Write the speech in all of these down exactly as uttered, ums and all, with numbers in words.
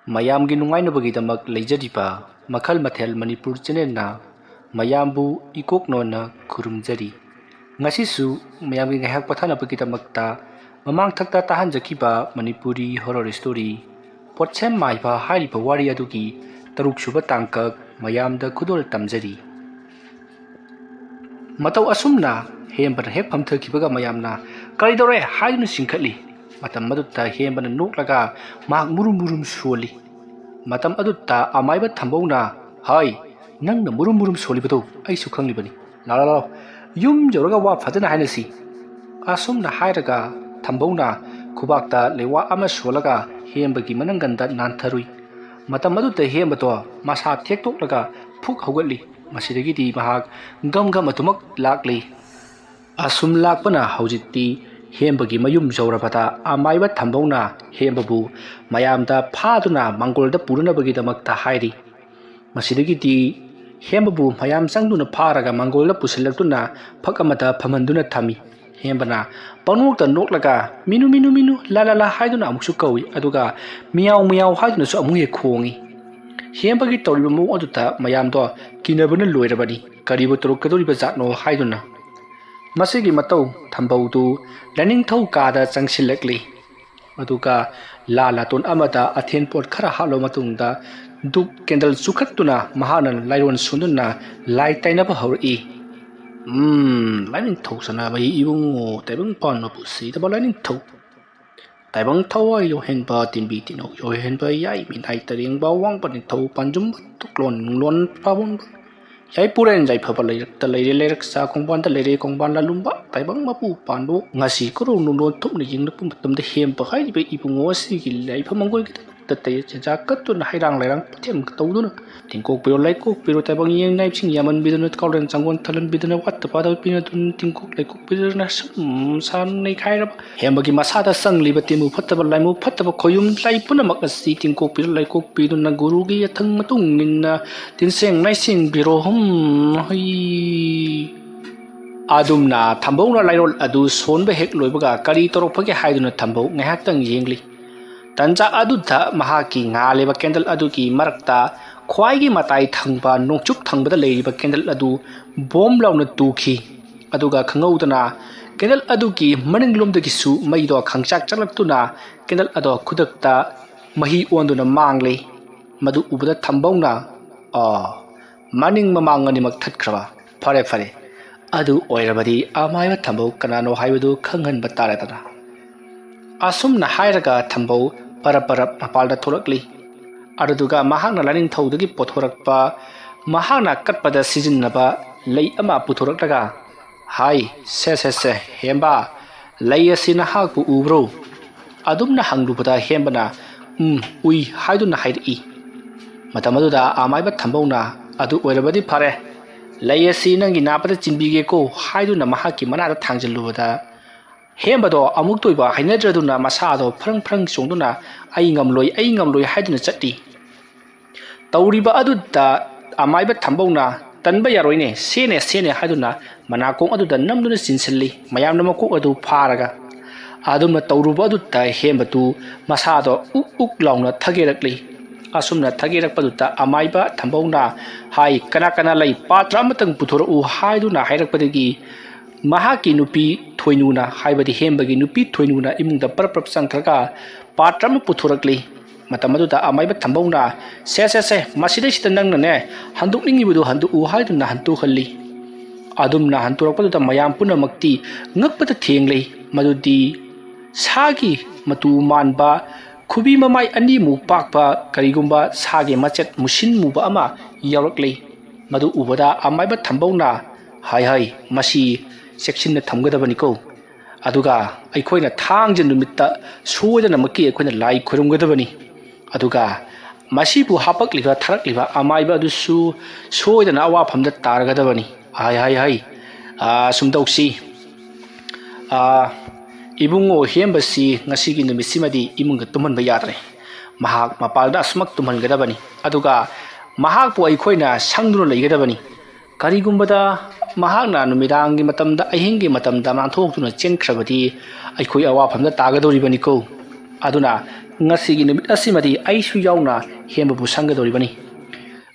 ꯃꯌꯥꯝꯒꯤ ꯅꯨꯡꯉꯥꯏꯅꯕꯒꯤꯗꯃꯛ ꯂꯩꯖꯔꯤꯕ ꯃꯈꯜ ꯃꯊꯦꯜ ꯃꯅꯤꯄꯨꯔ ꯆꯦꯅꯦꯜꯅ ꯃꯌꯥꯝꯕꯨ ꯏꯀꯣꯛ ꯅꯣꯟꯅ ꯈꯨꯔꯨꯝꯖꯔꯤ꯫ ꯉꯁꯤꯁꯨ ꯃꯌꯥꯝꯒꯤ ꯉꯥꯏꯍꯥꯛ ꯄꯣꯊꯥꯅꯕꯒꯤꯗꯃꯛꯇ ꯃꯃꯥꯡꯊꯛꯇ ꯇꯥꯍꯟꯖꯈꯤꯕ ꯃꯅꯤꯄꯨꯔꯤ ꯍꯣꯔꯔ ꯁ꯭ꯇꯣꯔꯤ ꯄꯣꯠꯁꯦꯝ ꯃꯥꯏꯕ ꯍꯥꯏꯔꯤꯕ ꯋꯥꯔꯤ ꯑꯗꯨꯒꯤ ꯇꯔꯨꯛꯁꯨꯕ ꯇꯥꯡꯀꯛ ꯃꯌꯥꯝꯗ ꯈꯨꯗꯣꯜ ꯇꯝꯖꯔꯤ꯫ ꯃꯇꯧ ꯑꯁꯨꯝꯅ ꯍꯦꯝꯕꯅ ꯍꯦꯛ ꯐꯝꯊꯈꯤꯕꯒ ꯃꯌꯥꯝꯅ "ꯀꯔꯤꯗꯧꯔꯦ?" ꯍꯥꯏꯗꯨꯅ ꯆꯤꯡꯈꯠꯂꯤ꯫ ꯃꯇꯝ ꯑꯗꯨꯗ ꯍꯦꯝꯕꯅ ꯅꯣꯛꯂꯒ ꯃꯍꯥꯛ ꯃꯨꯔꯨꯝ ꯃꯨꯔꯨꯝ ꯁꯣꯜꯂꯤ꯫ ꯃꯇꯝ ꯑꯗꯨꯗ ꯑꯃꯥꯏꯕ ꯊꯝꯕꯧꯅ, "ꯍꯥꯏ, ꯅꯪꯅ ꯃꯨꯔꯨꯝ ꯃꯨꯔꯨꯝ ꯁꯣꯜꯂꯤꯕꯗꯨ ꯑꯩꯁꯨ ꯈꯪꯂꯤꯕꯅꯤ꯫ ꯂꯥꯛꯑꯣ, ꯂꯥꯛꯑꯣ, ꯌꯨꯝ ꯌꯧꯔꯒ ꯋꯥ ꯐꯖꯅ ꯍꯥꯏꯅꯁꯤ"꯫ ꯑꯁꯨꯝꯅ ꯍꯥꯏꯔꯒ ꯊꯝꯕꯧꯅ ꯈꯨꯕꯥꯛꯇ ꯂꯩꯋꯥ ꯑꯃ ꯁꯣꯜꯂꯒ ꯍꯦꯝꯕꯒꯤ ꯃꯅꯪꯒꯟꯗ ꯅꯥꯟꯊꯔꯨꯏ꯫ ꯃꯇꯝ ꯑꯗꯨꯗ ꯍꯦꯝꯕꯗꯣ ꯃꯁꯥ ꯊꯦꯛꯇꯣꯛꯂꯒ ꯐꯨꯛ ꯍꯧꯒꯠꯂꯤ꯫ ꯃꯁꯤꯗꯒꯤꯗꯤ ꯃꯍꯥꯛ ꯒꯝ ꯒꯝ ꯑꯗꯨꯃꯛ ꯂꯥꯛꯂꯤ꯫ ꯑꯁꯨꯝ ꯂꯥꯛꯄꯅ ꯍꯧꯖꯤꯛꯇꯤ ꯍꯦꯝꯕꯒꯤ ꯃꯌꯨꯝ ꯌꯧꯔꯕꯗ ꯑꯃꯥꯏꯕ ꯊꯝꯕꯧꯅ ꯍꯦꯝꯕꯕꯨ ꯃꯌꯥꯝꯗ ꯐꯥꯗꯨꯅ ꯃꯪꯒꯣꯜꯗ ꯄꯨꯅꯅꯕꯒꯤꯗꯃꯛꯇ ꯍꯥꯏꯔꯤ꯫ ꯃꯁꯤꯗꯒꯤꯗꯤ ꯍꯦꯝꯕꯕꯨ ꯃꯌꯥꯝ ꯆꯪꯗꯨꯅ ꯐꯥꯔꯒ ꯃꯪꯒꯣꯜꯗ ꯄꯨꯁꯤꯜꯂꯛꯇꯨꯅ ꯐꯛ ꯑꯃꯗ ꯐꯝꯍꯟꯗꯨꯅ ꯊꯝꯃꯤ꯫ ꯍꯦꯝꯕꯅ ꯄꯪꯅꯣꯛꯇ ꯅꯣꯛꯂꯒ "ꯃꯤꯅꯨ, ꯃꯤꯅꯨ, ꯃꯤꯅꯨ, ꯂꯥ, ꯂꯥ, ꯂꯥ" ꯍꯥꯏꯗꯨꯅ ꯑꯃꯨꯛꯁꯨ ꯀꯧꯏ, ꯑꯗꯨꯒ "ꯃꯤꯌꯥꯎ, ꯃꯤꯌꯥꯎ" ꯍꯥꯏꯗꯨꯅꯁꯨ ꯑꯃꯨꯛ ꯍꯦꯛ ꯈꯣꯡꯏ꯫ ꯍꯦꯝꯕꯒꯤ ꯇꯧꯔꯤꯕ ꯃꯑꯣꯡ ꯑꯗꯨꯗ ꯃꯌꯥꯝꯗꯣ ꯀꯤꯅꯕꯅ ꯂꯣꯏꯔꯕꯅꯤ꯫ ꯀꯔꯤꯕꯨ ꯇꯧꯔꯛꯀꯗꯧꯔꯤꯕ ꯖꯥꯠꯅꯣ ꯍꯥꯏꯗꯨꯅ꯫ ꯃꯁꯤꯒꯤ ꯃꯇꯧ ꯊꯝꯕꯧꯗꯨ ꯂꯥꯏꯅꯤꯡꯊꯧ ꯀꯥꯗ ꯆꯪꯁꯤꯜꯂꯛꯂꯤ꯫ ꯑꯗꯨꯒ ꯂꯥ ꯂꯥꯇꯣꯟ ꯑꯃꯗ ꯑꯊꯦꯟ ꯄꯣꯠ ꯈꯔ ꯍꯥꯞꯂꯕ ꯃꯇꯨꯡꯗ ꯙꯨꯞ ꯀꯦꯟꯗꯜ ꯆꯨꯈꯠꯇꯨꯅ ꯃꯍꯥꯛꯅ ꯂꯥꯏꯔꯣꯟ ꯁꯣꯟꯗꯨꯅ ꯂꯥꯏ ꯇꯥꯏꯅꯕ ꯍꯧꯔꯛꯏ꯫ "ꯎꯝ, ꯂꯥꯏꯅꯤꯡꯊꯧ ꯁꯅꯥꯃꯍꯤ ꯏꯕꯨꯡꯉꯣ, ꯇꯥꯏꯕꯪ ꯄꯥꯟꯕ ꯄꯨꯟꯁꯤꯗꯕ ꯂꯥꯏꯅꯤꯡꯊꯧ, ꯇꯥꯏꯕꯪ ꯊꯋꯥꯏ ꯌꯥꯎꯍꯦꯟꯕ, ꯇꯤꯟꯕꯤ ꯇꯤꯟꯅꯧ ꯌꯥꯎꯍꯦꯟꯕ, ꯌꯥꯏ ꯃꯤꯅꯥꯏ ꯇꯔꯦꯡꯕ, ꯋꯥꯡꯕ ꯅꯤꯡꯊꯧ, ꯄꯥꯟꯖꯨꯝꯕ ꯇꯨꯛꯂꯣꯟ ꯅꯨꯡꯂꯣꯟ ꯄꯥꯕꯣꯟꯕ, ꯌꯥꯏꯄꯨꯔꯦꯟ ꯌꯥꯏꯐꯕ ꯂꯩꯔꯛꯇ ꯂꯩꯔꯦ, ꯂꯩꯔꯛꯆꯥ ꯈꯣꯡꯕꯥꯟꯗ ꯂꯩꯔꯦ, ꯈꯣꯡꯕꯥꯟ ꯂꯥꯂꯨꯝꯕ, ꯇꯥꯏꯕꯪ ꯃꯄꯨ ꯄꯥꯟꯕ", ꯉꯁꯤ ꯀꯣꯔꯧ ꯅꯨꯡꯂꯣꯟ ꯊꯨꯞꯅ ꯌꯦꯡꯂꯛꯄ ꯃꯇꯝꯗ ꯍꯦꯝꯕ ꯍꯥꯏꯔꯤꯕ ꯏꯕꯨꯡꯉꯣ ꯑꯁꯤꯒꯤ ꯂꯥꯏꯐꯝ ꯃꯪꯒꯣꯜꯒꯤꯗꯃꯛꯇ ꯇꯩꯔꯦꯠ ꯆꯦꯟꯖꯥ ꯀꯠꯇꯨꯅ ꯍꯩꯔꯥꯡ ꯂꯩꯔꯥꯡ ꯄꯊꯦꯝ ꯇꯧꯗꯨꯅ ꯇꯤꯡꯀꯣꯛꯄꯤꯔꯣ ꯂꯩꯀꯣꯛꯄꯤꯔꯣ, ꯇꯥꯏꯕꯪ ꯌꯦꯡ ꯅꯥꯏꯕꯁꯤꯡ ꯌꯥꯝꯃꯟꯕꯤꯗꯨꯅ ꯀꯥꯎꯔꯦꯟ ꯆꯪꯒꯣꯟ ꯊꯜꯍꯟꯕꯤꯗꯨꯅ ꯋꯥꯠꯇ ꯄꯥꯗꯕ ꯄꯤꯅꯗꯨꯅ ꯇꯤꯡꯀꯣꯛ ꯂꯩꯀꯣꯛꯄꯤꯗꯨꯅ ꯁꯨꯝ ꯁꯥꯟ ꯅꯩꯈꯥꯏꯔꯕ ꯍꯦꯝꯕꯒꯤ ꯃꯁꯥꯗ ꯆꯪꯂꯤꯕ ꯇꯤꯟꯃꯨ ꯐꯠꯇꯕ, ꯂꯥꯏꯃꯨ ꯐꯠꯇꯕ, ꯈꯣꯌꯨꯝ ꯂꯥꯏ ꯄꯨꯝꯅꯃꯛ ꯑꯁꯤ ꯇꯤꯡꯀꯣꯛꯄꯤꯔ ꯂꯩꯀꯣꯛꯄꯤꯗꯨꯅ ꯒꯨꯔꯨꯒꯤ ꯌꯥꯊꯪ ꯃꯇꯨꯡ ꯏꯟꯅ ꯇꯤꯟꯁꯦꯡ ꯂꯥꯏꯁꯦꯡꯕꯤꯔꯣ꯫ ꯍꯨꯝ, ꯍꯨꯏ꯫ ꯑꯗꯨꯝꯅ ꯊꯝꯕꯧꯅ ꯂꯥꯏꯔꯣꯜ ꯑꯗꯨ ꯁꯣꯟꯕ ꯍꯦꯛ ꯂꯣꯏꯕꯒ ꯀꯔꯤ ꯇꯧꯔꯛꯄꯒꯦ ꯍꯥꯏꯗꯨꯅ ꯊꯝꯕꯧ ꯉꯥꯏꯍꯥꯛꯇꯪ ꯌꯦꯡꯂꯤ꯫ ꯇꯟꯖꯥ ꯑꯗꯨꯗ ꯃꯍꯥꯛꯀꯤ ꯉꯥꯜꯂꯤꯕ ꯀꯦꯟꯗꯜ ꯑꯗꯨꯒꯤ ꯃꯔꯛꯇ ꯈ꯭ꯋꯥꯏꯒꯤ ꯃꯇꯥꯏ ꯊꯪꯕ ꯅꯣꯡꯆꯨꯞ ꯊꯪꯕꯗ ꯂꯩꯔꯤꯕ ꯀꯦꯟꯗꯜ ꯑꯗꯨ ꯕꯣꯝ ꯂꯥꯎꯅ ꯇꯨꯈꯤ꯫ ꯑꯗꯨꯒ ꯈꯪꯍꯧꯗꯅ ꯀꯦꯟꯗꯜ ꯑꯗꯨꯒꯤ ꯃꯅꯤꯡꯂꯣꯝꯗꯒꯤꯁꯨ ꯃꯩꯗꯣ ꯈꯪꯆꯥꯛ ꯆꯥꯛꯂꯛꯇꯨꯅ ꯀꯦꯟꯗꯜ ꯑꯗꯣ ꯈꯨꯗꯛꯇ ꯃꯍꯤ ꯑꯣꯟꯗꯨꯅ ꯃꯥꯡꯂꯦ꯫ ꯃꯗꯨ ꯎꯕꯗ ꯊꯝꯕꯧꯅ, "ꯑꯣ, ꯃꯅꯤꯡ ꯃꯃꯥꯡ ꯑꯅꯤꯃꯛ ꯊꯠꯈ꯭ꯔꯕ? ꯐꯔꯦ, ꯐꯔꯦ꯫ ꯑꯗꯨ ꯑꯣꯏꯔꯕꯗꯤ ꯑꯃꯥꯏꯕ ꯊꯝꯕꯧ ꯀꯅꯥꯅꯣ ꯍꯥꯏꯕꯗꯨ ꯈꯪꯍꯟꯕ ꯇꯥꯔꯦꯗꯅ꯫" ꯑꯁꯨꯝꯅ ꯍꯥꯏꯔꯒ ꯊꯝꯕꯧ ꯄꯔꯞ ꯄꯔꯞ ꯃꯄꯥꯜꯗ ꯊꯣꯛꯂꯛꯂꯤ꯫ ꯑꯗꯨꯗꯨꯒ ꯃꯍꯥꯛꯅ ꯂꯥꯏꯅꯤꯡꯊꯧꯗꯒꯤ ꯄꯨꯊꯣꯔꯛꯄ, ꯃꯍꯥꯛꯅ ꯀꯠꯄꯗ ꯁꯤꯖꯤꯟꯅꯕ ꯂꯩ ꯑꯃ ꯄꯨꯊꯣꯔꯛꯂꯒ, "ꯍꯥꯏ, ꯁꯦ, ꯁꯦ, ꯁꯦ, ꯍꯦꯝꯕ, ꯂꯩ ꯑꯁꯤ ꯅꯍꯥꯛꯄꯨ ꯎꯕ꯭ꯔꯣ?" ꯑꯗꯨꯝꯅ ꯍꯪꯂꯨꯕꯗ ꯍꯦꯝꯕꯅ, "ꯎꯝ, ꯎꯏ" ꯍꯥꯏꯗꯨꯅ ꯍꯥꯏꯔꯛꯏ꯫ ꯃꯇꯝ ꯑꯗꯨꯗ ꯑꯃꯥꯏꯕ ꯊꯝꯕꯧꯅ, "ꯑꯗꯨ ꯑꯣꯏꯔꯕꯗꯤ ꯐꯔꯦ, ꯂꯩ ꯑꯁꯤ ꯅꯪꯒꯤ ꯅꯥꯄꯗ ꯆꯤꯟꯕꯤꯒꯦꯀꯣ" ꯍꯥꯏꯗꯨꯅ ꯃꯍꯥꯛꯀꯤ ꯃꯅꯥꯗ ꯊꯥꯡꯖꯤꯜꯂꯨꯕꯗ, ꯍꯦꯝꯕꯗꯣ ꯑꯃꯨꯛꯇ ꯑꯣꯏꯕ ꯍꯩꯅꯗ꯭ꯔꯗꯨꯅ ꯃꯁꯥꯗꯣ ꯐ꯭ꯔꯪ ꯐ꯭ꯔꯪ ꯆꯣꯡꯗꯨꯅ, "ꯑꯩ ꯉꯝꯂꯣꯏ, ꯑꯩ ꯉꯝꯂꯣꯏ" ꯍꯥꯏꯗꯨꯅ ꯆꯠꯂꯤ꯫ ꯇꯧꯔꯤꯕ ꯑꯗꯨꯗ ꯑꯃꯥꯏꯕ ꯊꯝꯕꯧꯅ, "ꯇꯟꯕ ꯌꯥꯔꯣꯏꯅꯦ, ꯁꯦꯅꯦ, ꯁꯦꯅꯦ" ꯍꯥꯏꯗꯨꯅ ꯃꯅꯥꯀꯣꯡ ꯑꯗꯨꯗ ꯅꯝꯗꯨꯅ ꯆꯤꯟꯁꯤꯜꯂꯤ, ꯃꯌꯥꯝꯅ ꯃꯀꯣꯛ ꯑꯗꯨ ꯐꯥꯔꯒ꯫ ꯑꯗꯨꯝꯅ ꯇꯧꯔꯨꯕ ꯑꯗꯨꯗ ꯍꯦꯝꯕꯗꯨ ꯃꯁꯥꯗꯣ ꯎꯛ ꯎꯛ ꯂꯥꯎꯅ ꯊꯒꯦꯔꯛꯂꯤ꯫ ꯑꯁꯨꯝꯅ ꯊꯒꯦꯔꯛꯄꯗꯨꯗ ꯑꯃꯥꯏꯕ ꯊꯝꯕꯧꯅ, "ꯍꯥꯏ, ꯀꯅꯥ ꯀꯅꯥ ꯂꯩ, ꯄꯥꯇ꯭ꯔ ꯑꯃꯇꯪ ꯄꯨꯊꯣꯔꯛꯎ" ꯍꯥꯏꯗꯨꯅ ꯍꯥꯏꯔꯛꯄꯗꯒꯤ ꯃꯍꯥꯛꯀꯤ ꯅꯨꯄꯤ ꯊꯣꯏꯅꯨꯅ, ꯍꯥꯏꯕꯗꯤ ꯍꯦꯝꯕꯒꯤ ꯅꯨꯄꯤ ꯊꯣꯏꯅꯨꯅ ꯏꯃꯨꯡꯗ ꯄꯔꯞ ꯄꯔꯞ ꯆꯪꯈ꯭ꯔꯒ ꯄꯥꯇ꯭ꯔ ꯑꯃ ꯄꯨꯊꯣꯔꯛꯂꯤ꯫ ꯃꯇꯝ ꯑꯗꯨꯗ ꯑꯃꯥꯏꯕ ꯊꯝꯕꯧꯅ, "ꯁꯦ, ꯁꯦ, ꯁꯦ, ꯃꯁꯤꯗꯩꯁꯤꯗ ꯅꯪꯅꯅꯦ, ꯍꯟꯗꯣꯛꯅꯤꯡꯉꯤꯕꯗꯨ ꯍꯟꯗꯣꯛꯎ" ꯍꯥꯏꯗꯨꯅ ꯍꯟꯗꯣꯛꯍꯜꯂꯤ꯫ ꯑꯗꯨꯝꯅ ꯍꯟꯗꯣꯔꯛꯄꯗꯨꯗ ꯃꯌꯥꯝ ꯄꯨꯝꯅꯃꯛꯇꯤ ꯉꯛꯄꯗ ꯊꯦꯡꯂꯤ꯫ ꯃꯗꯨꯗꯤ ꯁꯥꯒꯤ ꯃꯇꯨ ꯃꯥꯟꯕ, ꯈꯨꯕꯤ ꯃꯃꯥꯏ ꯑꯅꯤꯃꯨꯛ ꯄꯥꯛꯄ, ꯀꯔꯤꯒꯨꯝꯕ ꯁꯥꯒꯤ ꯃꯆꯦꯠ ꯃꯨꯁꯤꯟ ꯃꯨꯕ ꯑꯃ ꯌꯥꯎꯔꯛꯂꯤ꯫ ꯃꯗꯨ ꯎꯕꯗ ꯑꯃꯥꯏꯕ ꯊꯝꯕꯧꯅ, "ꯍꯥꯏ, ꯍꯥꯏ, ꯃꯁꯤ ꯆꯦꯛꯁꯤꯟꯅ ꯊꯝꯒꯗꯕꯅꯤꯀꯣ꯫ ꯑꯗꯨꯒ ꯑꯩꯈꯣꯏꯅ ꯊꯥꯡꯖ ꯅꯨꯃꯤꯠꯇ ꯁꯣꯏꯗꯅꯃꯛꯀꯤ ꯑꯩꯈꯣꯏꯅ ꯂꯥꯏ ꯈꯨꯔꯨꯝꯒꯗꯕꯅꯤ꯫ ꯑꯗꯨꯒ ꯃꯁꯤꯕꯨ ꯍꯥꯄꯛꯂꯤꯕ, ꯊꯥꯔꯛꯂꯤꯕ ꯑꯃꯥꯏꯕ ꯑꯗꯨꯁꯨ ꯁꯣꯏꯗꯅ ꯑꯋꯥꯐꯝꯗ ꯇꯥꯔꯒꯗꯕꯅꯤ꯫ ꯍꯥꯏ, ꯍꯥꯏ, ꯍꯥꯏ, ꯑꯥ, ꯁꯨꯝ ꯇꯧꯁꯤ꯫ ꯑꯥ, ꯏꯕꯨꯡꯉꯣ ꯍꯦꯝꯕꯁꯤ ꯉꯁꯤꯒꯤ ꯅꯨꯃꯤꯠꯁꯤꯃꯗꯤ ꯏꯃꯨꯡꯗ ꯇꯨꯝꯍꯟꯕ ꯌꯥꯗ꯭ꯔꯦ꯫ ꯃꯍꯥꯛ ꯃꯄꯥꯟꯗ ꯑꯁꯨꯃꯛ ꯇꯨꯝꯍꯟꯒꯗꯕꯅꯤ꯫ ꯑꯗꯨꯒ ꯃꯍꯥꯛꯄꯨ ꯑꯩꯈꯣꯏꯅ ꯁꯪꯗꯨꯅ ꯂꯩꯒꯗꯕꯅꯤ꯫ ꯀꯔꯤꯒꯨꯝꯕꯗ ꯃꯍꯥꯛꯅ ꯅꯨꯃꯤꯗꯥꯡꯒꯤ ꯃꯇꯝꯗ, ꯑꯍꯤꯡꯒꯤ ꯃꯇꯝꯗ ꯅꯥꯟꯊꯣꯛꯇꯨꯅ ꯆꯦꯟꯈ꯭ꯔꯕꯗꯤ ꯑꯩꯈꯣꯏ ꯑꯋꯥꯐꯝꯗ ꯇꯥꯒꯗꯧꯔꯤꯕꯅꯤꯀꯣ꯫ ꯑꯗꯨꯅ ꯉꯁꯤꯒꯤ ꯅꯨꯃꯤꯠ ꯑꯁꯤꯃꯗꯤ ꯑꯩꯁꯨ ꯌꯥꯎꯅ ꯍꯦꯝꯕꯕꯨ ꯁꯪꯒꯗꯧꯔꯤꯕꯅꯤ꯫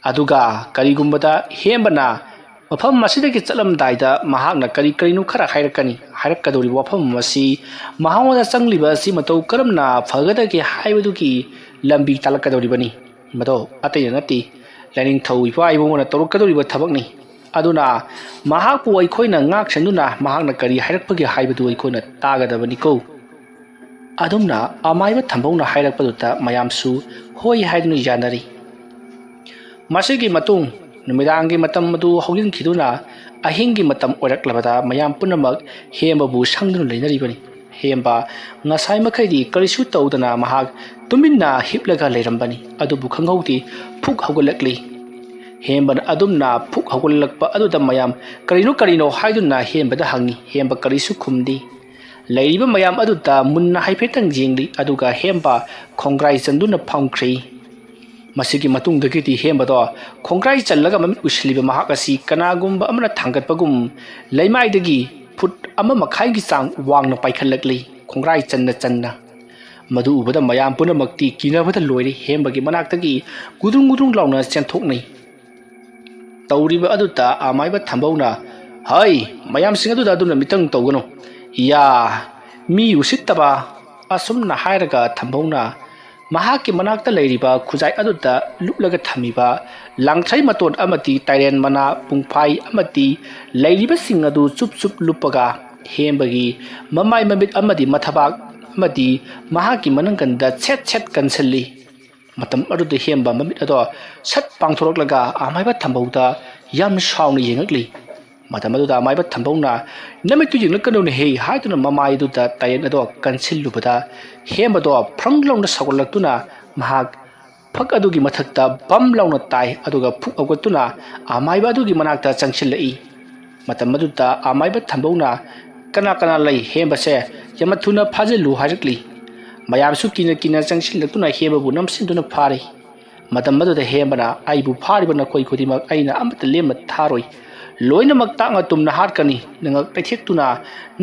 ꯑꯗꯨꯒ ꯀꯔꯤꯒꯨꯝꯕꯗ ꯍꯦꯝꯕꯅ ꯃꯐꯝ ꯑꯁꯤꯗꯒꯤ ꯆꯠꯂꯝꯗꯥꯏꯗ ꯃꯍꯥꯛꯅ ꯀꯔꯤ ꯀꯔꯤꯅꯣ ꯈꯔ ꯍꯥꯏꯔꯛꯀꯅꯤ꯫ ꯍꯥꯏꯔꯛꯀꯗꯧꯔꯤꯕ ꯋꯥꯐꯝ ꯑꯁꯤ ꯃꯍꯥꯛꯉꯣꯟꯗ ꯆꯪꯂꯤꯕ ꯑꯁꯤ ꯃꯇꯧ ꯀꯔꯝꯅ ꯐꯒꯗꯒꯦ ꯍꯥꯏꯕꯗꯨꯒꯤ ꯂꯝꯕꯤ ꯇꯥꯛꯂꯛꯀꯗꯧꯔꯤꯕꯅꯤ꯫ ꯃꯗꯣ ꯑꯇꯩꯅ ꯅꯠꯇꯦ, ꯂꯥꯏꯅꯤꯡꯊꯧ ꯏꯄꯥ ꯏꯕꯨꯡꯉꯣꯅ ꯇꯧꯔꯛꯀꯗꯧꯔꯤꯕ ꯊꯕꯛꯅꯤ꯫ ꯑꯗꯨꯅ ꯃꯍꯥꯛꯄꯨ ꯑꯩꯈꯣꯏꯅ ꯉꯥꯛ ꯁꯦꯟꯗꯨꯅ ꯃꯍꯥꯛꯅ ꯀꯔꯤ ꯍꯥꯏꯔꯛꯄꯒꯦ ꯍꯥꯏꯕꯗꯨ ꯑꯩꯈꯣꯏꯅ ꯇꯥꯒꯗꯕꯅꯤꯀꯣ꯫ ꯑꯗꯨꯝꯅ ꯑꯃꯥꯏꯕ ꯊꯝꯕꯧꯅ ꯍꯥꯏꯔꯛꯄꯗꯨꯗ ꯃꯌꯥꯝꯁꯨ ꯍꯣꯏ ꯍꯥꯏꯗꯨꯅ ꯌꯥꯅꯔꯤ꯫ ꯃꯁꯤꯒꯤ ꯃꯇꯨꯡ ꯅꯨꯃꯤꯗꯥꯡꯒꯤ ꯃꯇꯝ ꯑꯗꯨ ꯍꯧꯖꯤꯟꯈꯤꯗꯨꯅ ꯑꯍꯤꯡꯒꯤ ꯃꯇꯝ ꯑꯣꯏꯔꯛꯂꯕꯗ ꯃꯌꯥꯝ ꯄꯨꯝꯅꯃꯛ ꯍꯦꯝꯕꯕꯨ ꯁꯪꯗꯨꯅ ꯂꯩꯅꯔꯤꯕꯅꯤ꯫ ꯍꯦꯝꯕ ꯉꯁꯥꯏ ꯃꯈꯩꯗꯤ ꯀꯔꯤꯁꯨ ꯇꯧꯗꯅ ꯃꯍꯥꯛ ꯇꯨꯃꯤꯟꯅ ꯍꯤꯞꯂꯒ ꯂꯩꯔꯝꯕꯅꯤ꯫ ꯑꯗꯨꯕꯨ ꯈꯪꯍꯧꯗꯦ, ꯐꯨꯛ ꯍꯧꯒꯠꯂꯛꯂꯤ꯫ ꯍꯦꯝꯕꯅ ꯑꯗꯨꯝꯅ ꯐꯨꯛ ꯍꯧꯒꯠꯂꯛꯄ ꯑꯗꯨꯗ ꯃꯌꯥꯝ ꯀꯔꯤꯅꯣ ꯀꯔꯤꯅꯣ ꯍꯥꯏꯗꯨꯅ ꯍꯦꯝꯕꯗ ꯍꯪꯉꯤ꯫ ꯍꯦꯝꯕ ꯀꯔꯤꯁꯨ ꯈꯨꯝꯗꯦ꯫ ꯂꯩꯔꯤꯕ ꯃꯌꯥꯝ ꯑꯗꯨꯗ ꯃꯨꯟꯅ ꯍꯥꯏꯐꯦꯠꯇꯪ ꯌꯦꯡꯂꯤ꯫ ꯑꯗꯨꯒ ꯍꯦꯝꯕ ꯈꯣꯡꯒ꯭ꯔꯥꯏ ꯆꯟꯗꯨꯅ ꯐꯝꯈ꯭ꯔꯦ꯫ ꯃꯁꯤꯒꯤ ꯃꯇꯨꯡꯗꯒꯤꯗꯤ ꯍꯦꯝꯕꯗꯣ ꯈꯣꯡꯒ꯭ꯔꯥꯏ ꯆꯜꯂꯒ ꯃꯃꯤꯠ ꯎꯏꯁꯤꯜꯂꯤꯕ ꯃꯍꯥꯛ ꯑꯁꯤ ꯀꯅꯥꯒꯨꯝꯕ ꯑꯃꯅ ꯊꯥꯡꯒꯠꯄꯒꯨꯝ ꯂꯩꯃꯥꯏꯗꯒꯤ ꯐꯨꯠ ꯑꯃ ꯃꯈꯥꯏꯒꯤ ꯆꯥꯡ ꯋꯥꯡꯅ ꯄꯥꯏꯈꯠꯂꯛꯂꯤ, ꯈꯣꯡꯒ꯭ꯔꯥꯏ ꯆꯟꯅ ꯆꯟꯅ꯫ ꯃꯗꯨ ꯎꯕꯗ ꯃꯌꯥꯝ ꯄꯨꯝꯅꯃꯛꯇꯤ ꯀꯤꯅꯕꯗ ꯂꯣꯏꯔꯦ꯫ ꯍꯦꯝꯕꯒꯤ ꯃꯅꯥꯛꯇꯒꯤ ꯒꯨꯗ꯭ꯔꯨꯡ ꯒꯨꯗ꯭ꯔꯨꯡ ꯂꯥꯎꯅ ꯆꯦꯟꯊꯣꯛꯅꯩ꯫ ꯇꯧꯔꯤꯕ ꯑꯗꯨꯗ ꯑꯃꯥꯏꯕ ꯊꯝꯕꯧꯅ, "ꯍꯩ, ꯃꯌꯥꯝꯁꯤꯡ ꯑꯗꯨꯗ ꯑꯗꯨꯝꯅ ꯃꯤꯇꯪ ꯇꯧꯒꯅꯨ꯫ ꯌꯥ, ꯃꯤ ꯎꯁꯤꯠꯇꯕ!" ꯑꯁꯨꯝꯅ ꯍꯥꯏꯔꯒ ꯊꯝꯕꯧꯅ ꯃꯍꯥꯛꯀꯤ ꯃꯅꯥꯛꯇ ꯂꯩꯔꯤꯕ ꯈꯨꯖꯥꯏ ꯑꯗꯨꯗ ꯂꯨꯞꯂꯒ ꯊꯝꯃꯤꯕ ꯂꯥꯡꯊ꯭ꯔꯩ ꯃꯇꯣꯟ ꯑꯃꯗꯤ ꯇꯥꯏꯔꯦꯟ ꯃꯅꯥ ꯄꯨꯡꯐꯥꯏ ꯑꯃꯗꯤ ꯂꯩꯔꯤꯕꯁꯤꯡ ꯑꯗꯨ ꯆꯨꯞ ꯆꯨꯞ ꯂꯨꯞꯄꯒ ꯍꯦꯝꯕꯒꯤ ꯃꯃꯥꯏ ꯃꯃꯤꯠ ꯑꯃꯗꯤ ꯃꯊꯕꯥꯛ ꯑꯃꯗꯤ ꯃꯍꯥꯛꯀꯤ ꯃꯅꯪꯒꯟꯗ ꯁꯦꯠ ꯁꯦꯠ ꯀꯟꯁꯤꯜꯂꯤ꯫ ꯃꯇꯝ ꯑꯗꯨꯗ ꯍꯦꯝꯕ ꯃꯃꯤꯠ ꯑꯗꯣ ꯁꯠ ꯄꯥꯡꯊꯣꯔꯛꯂꯒ ꯑꯃꯥꯏꯕ ꯊꯝꯕꯧꯗ ꯌꯥꯝꯅ ꯁꯥꯎꯅ ꯌꯦꯡꯉꯛꯂꯤ꯫ ꯃꯇꯝ ꯑꯗꯨꯗ ꯑꯃꯥꯏꯕ ꯊꯝꯕꯧꯅ, "ꯅꯃꯤꯠꯇꯨ ꯌꯦꯡꯂꯛꯀꯅꯨꯅꯦꯍꯦ" ꯍꯥꯏꯗꯨꯅ ꯃꯃꯥꯏꯗꯨꯗ ꯇꯥꯏꯔꯦꯟ ꯑꯗꯣ ꯀꯟꯁꯤꯜꯂꯨꯕꯗ ꯍꯦꯝꯕꯗꯣ ꯐ꯭ꯔꯪ ꯂꯥꯎꯅ ꯁꯧꯒꯠꯂꯛꯇꯨꯅ ꯃꯍꯥꯛ ꯐꯛ ꯑꯗꯨꯒꯤ ꯃꯊꯛꯇ ꯕꯝ ꯂꯥꯎꯅ ꯇꯥꯏ꯫ ꯑꯗꯨꯒ ꯐꯨꯛ ꯍꯧꯒꯠꯇꯨꯅ ꯑꯃꯥꯏꯕ ꯑꯗꯨꯒꯤ ꯃꯅꯥꯛꯇ ꯆꯪꯁꯤꯜꯂꯛꯏ꯫ ꯃꯇꯝ ꯑꯗꯨꯗ ꯑꯃꯥꯏꯕ ꯊꯝꯕꯧꯅ, "ꯀꯅꯥ ꯀꯅꯥ ꯂꯩ? ꯍꯦꯝꯕꯁꯦ ꯌꯥꯝꯅ ꯊꯨꯅ ꯐꯥꯖꯤꯜꯂꯨ" ꯍꯥꯏꯔꯛꯂꯤ꯫ ꯃꯌꯥꯝꯁꯨ ꯀꯤꯅ ꯀꯤꯅ ꯆꯪꯁꯤꯜꯂꯛꯇꯨꯅ ꯍꯦꯝꯕꯕꯨ ꯅꯝꯁꯤꯟꯗꯨꯅ ꯐꯥꯔꯤ꯫ ꯃꯇꯝ ꯑꯗꯨꯗ ꯍꯦꯝꯕꯅ, "ꯑꯩꯕꯨ ꯐꯥꯔꯤꯕ ꯅꯈꯣꯏ ꯈꯨꯗꯤꯡꯃꯛ ꯑꯩꯅ ꯑꯃꯠꯇ ꯂꯦꯝꯅ ꯊꯥꯔꯣꯏ꯫ ꯂꯣꯏꯅꯃꯛ ꯇꯥꯛꯅ ꯇꯨꯝꯅ ꯍꯥꯠꯀꯅꯤ꯫ ꯅꯉꯛ ꯂꯩꯊꯦꯛꯇꯨꯅ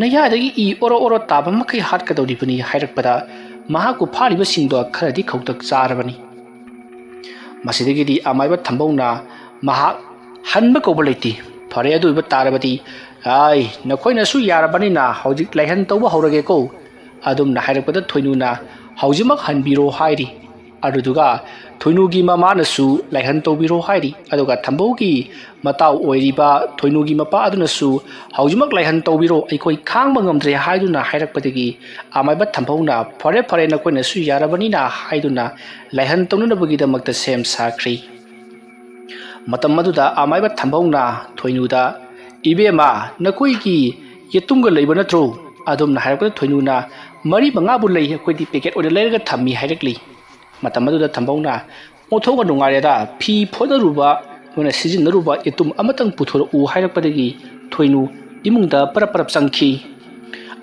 ꯅꯌꯥꯗꯒꯤ ꯏ ꯑꯣꯔꯣ ꯑꯣꯔꯣ ꯇꯥꯕ ꯃꯈꯩ ꯍꯥꯠꯀꯗꯧꯔꯤꯕꯅꯤ" ꯍꯥꯏꯔꯛꯄꯗ ꯃꯍꯥꯛꯄꯨ ꯐꯥꯔꯤꯕꯁꯤꯡꯗꯣ ꯈꯔꯗꯤ ꯈꯧꯇꯛ ꯆꯥꯔꯕꯅꯤ꯫ ꯃꯁꯤꯗꯒꯤꯗꯤ ꯑꯃꯥꯏꯕ ꯊꯝꯕꯧꯅ ꯃꯍꯥꯛ ꯍꯟꯕ ꯀꯧꯕ ꯂꯩꯇꯦ, ꯐꯔꯦ, ꯑꯗꯨ ꯑꯣꯏꯕ ꯇꯥꯔꯕꯗꯤ, "ꯑꯥꯏ, ꯅꯈꯣꯏꯅꯁꯨ ꯌꯥꯔꯕꯅꯤꯅ ꯍꯧꯖꯤꯛ ꯂꯥꯏꯍꯟ ꯇꯧꯕ ꯍꯧꯔꯒꯦꯀꯣ" ꯑꯗꯨꯝꯅ ꯍꯥꯏꯔꯛꯄꯗ ꯊꯣꯏꯅꯨꯅ "ꯍꯧꯖꯤꯛꯃꯛ ꯍꯟꯕꯤꯔꯣ" ꯍꯥꯏꯔꯤ꯫ ꯑꯗꯨꯗꯨꯒ ꯊꯣꯏꯅꯨꯒꯤ ꯃꯃꯥꯅꯁꯨ "ꯂꯥꯏꯍꯟ ꯇꯧꯕꯤꯔꯣ" ꯍꯥꯏꯔꯤ꯫ ꯑꯗꯨꯒ ꯊꯝꯕꯧꯒꯤ ꯃꯇꯥꯎ ꯑꯣꯏꯔꯤꯕ ꯊꯣꯏꯅꯨꯒꯤ ꯃꯄꯥ ꯑꯗꯨꯅꯁꯨ "ꯍꯧꯖꯤꯛꯃꯛ ꯂꯥꯏꯍꯟ ꯇꯧꯕꯤꯔꯣ, ꯑꯩꯈꯣꯏ ꯈꯥꯡꯕ ꯉꯝꯗ꯭ꯔꯦ" ꯍꯥꯏꯗꯨꯅ ꯍꯥꯏꯔꯛꯄꯗꯒꯤ ꯑꯃꯥꯏꯕ ꯊꯝꯕꯧꯅ "ꯐꯔꯦ, ꯐꯔꯦ, ꯅꯈꯣꯏꯅꯁꯨ ꯌꯥꯔꯕꯅꯤꯅ" ꯍꯥꯏꯗꯨꯅ ꯂꯥꯏꯍꯟ ꯇꯧꯅꯅꯕꯒꯤꯗꯃꯛꯇ ꯁꯦꯝ ꯁꯥꯈ꯭ꯔꯤ꯫ ꯃꯇꯝ ꯑꯗꯨꯗ ꯑꯃꯥꯏꯕ ꯊꯝꯕꯧꯅ ꯊꯣꯏꯅꯨꯗ, "ꯏꯕꯦꯝꯃ, ꯅꯈꯣꯏꯒꯤ ꯌꯦꯇꯨꯝꯒ ꯂꯩꯕ ꯅꯠꯇ꯭ꯔꯣ?" ꯑꯗꯨꯝꯅ ꯍꯥꯏꯔꯛꯄꯗ ꯊꯣꯏꯅꯨꯅ, "ꯃꯔꯤ ꯃꯉꯥꯕꯨ ꯂꯩ, ꯑꯩꯈꯣꯏꯗꯤ ꯄꯦꯀꯦꯠ ꯑꯣꯏꯅ ꯂꯩꯔꯒ ꯊꯝꯃꯤ" ꯍꯥꯏꯔꯛꯂꯤ꯫ ꯃꯇꯝ ꯑꯗꯨꯗ ꯊꯝꯕꯧꯅ, "ꯑꯣꯟꯊꯣꯛꯅ ꯅꯨꯡꯉꯥꯏꯔꯦꯗ, ꯐꯤ ꯐꯣꯠꯅꯔꯨꯕ, ꯑꯩꯈꯣꯏꯅ ꯁꯤꯖꯤꯟꯅꯔꯨꯕ ꯌꯦꯇꯨꯝ ꯑꯃꯇꯪ ꯄꯨꯊꯣꯔꯛꯎ" ꯍꯥꯏꯔꯛꯄꯗꯒꯤ ꯊꯣꯏꯅꯨ ꯏꯃꯨꯡꯗ ꯄꯔꯞ ꯄꯔꯞ ꯆꯪꯈꯤ꯫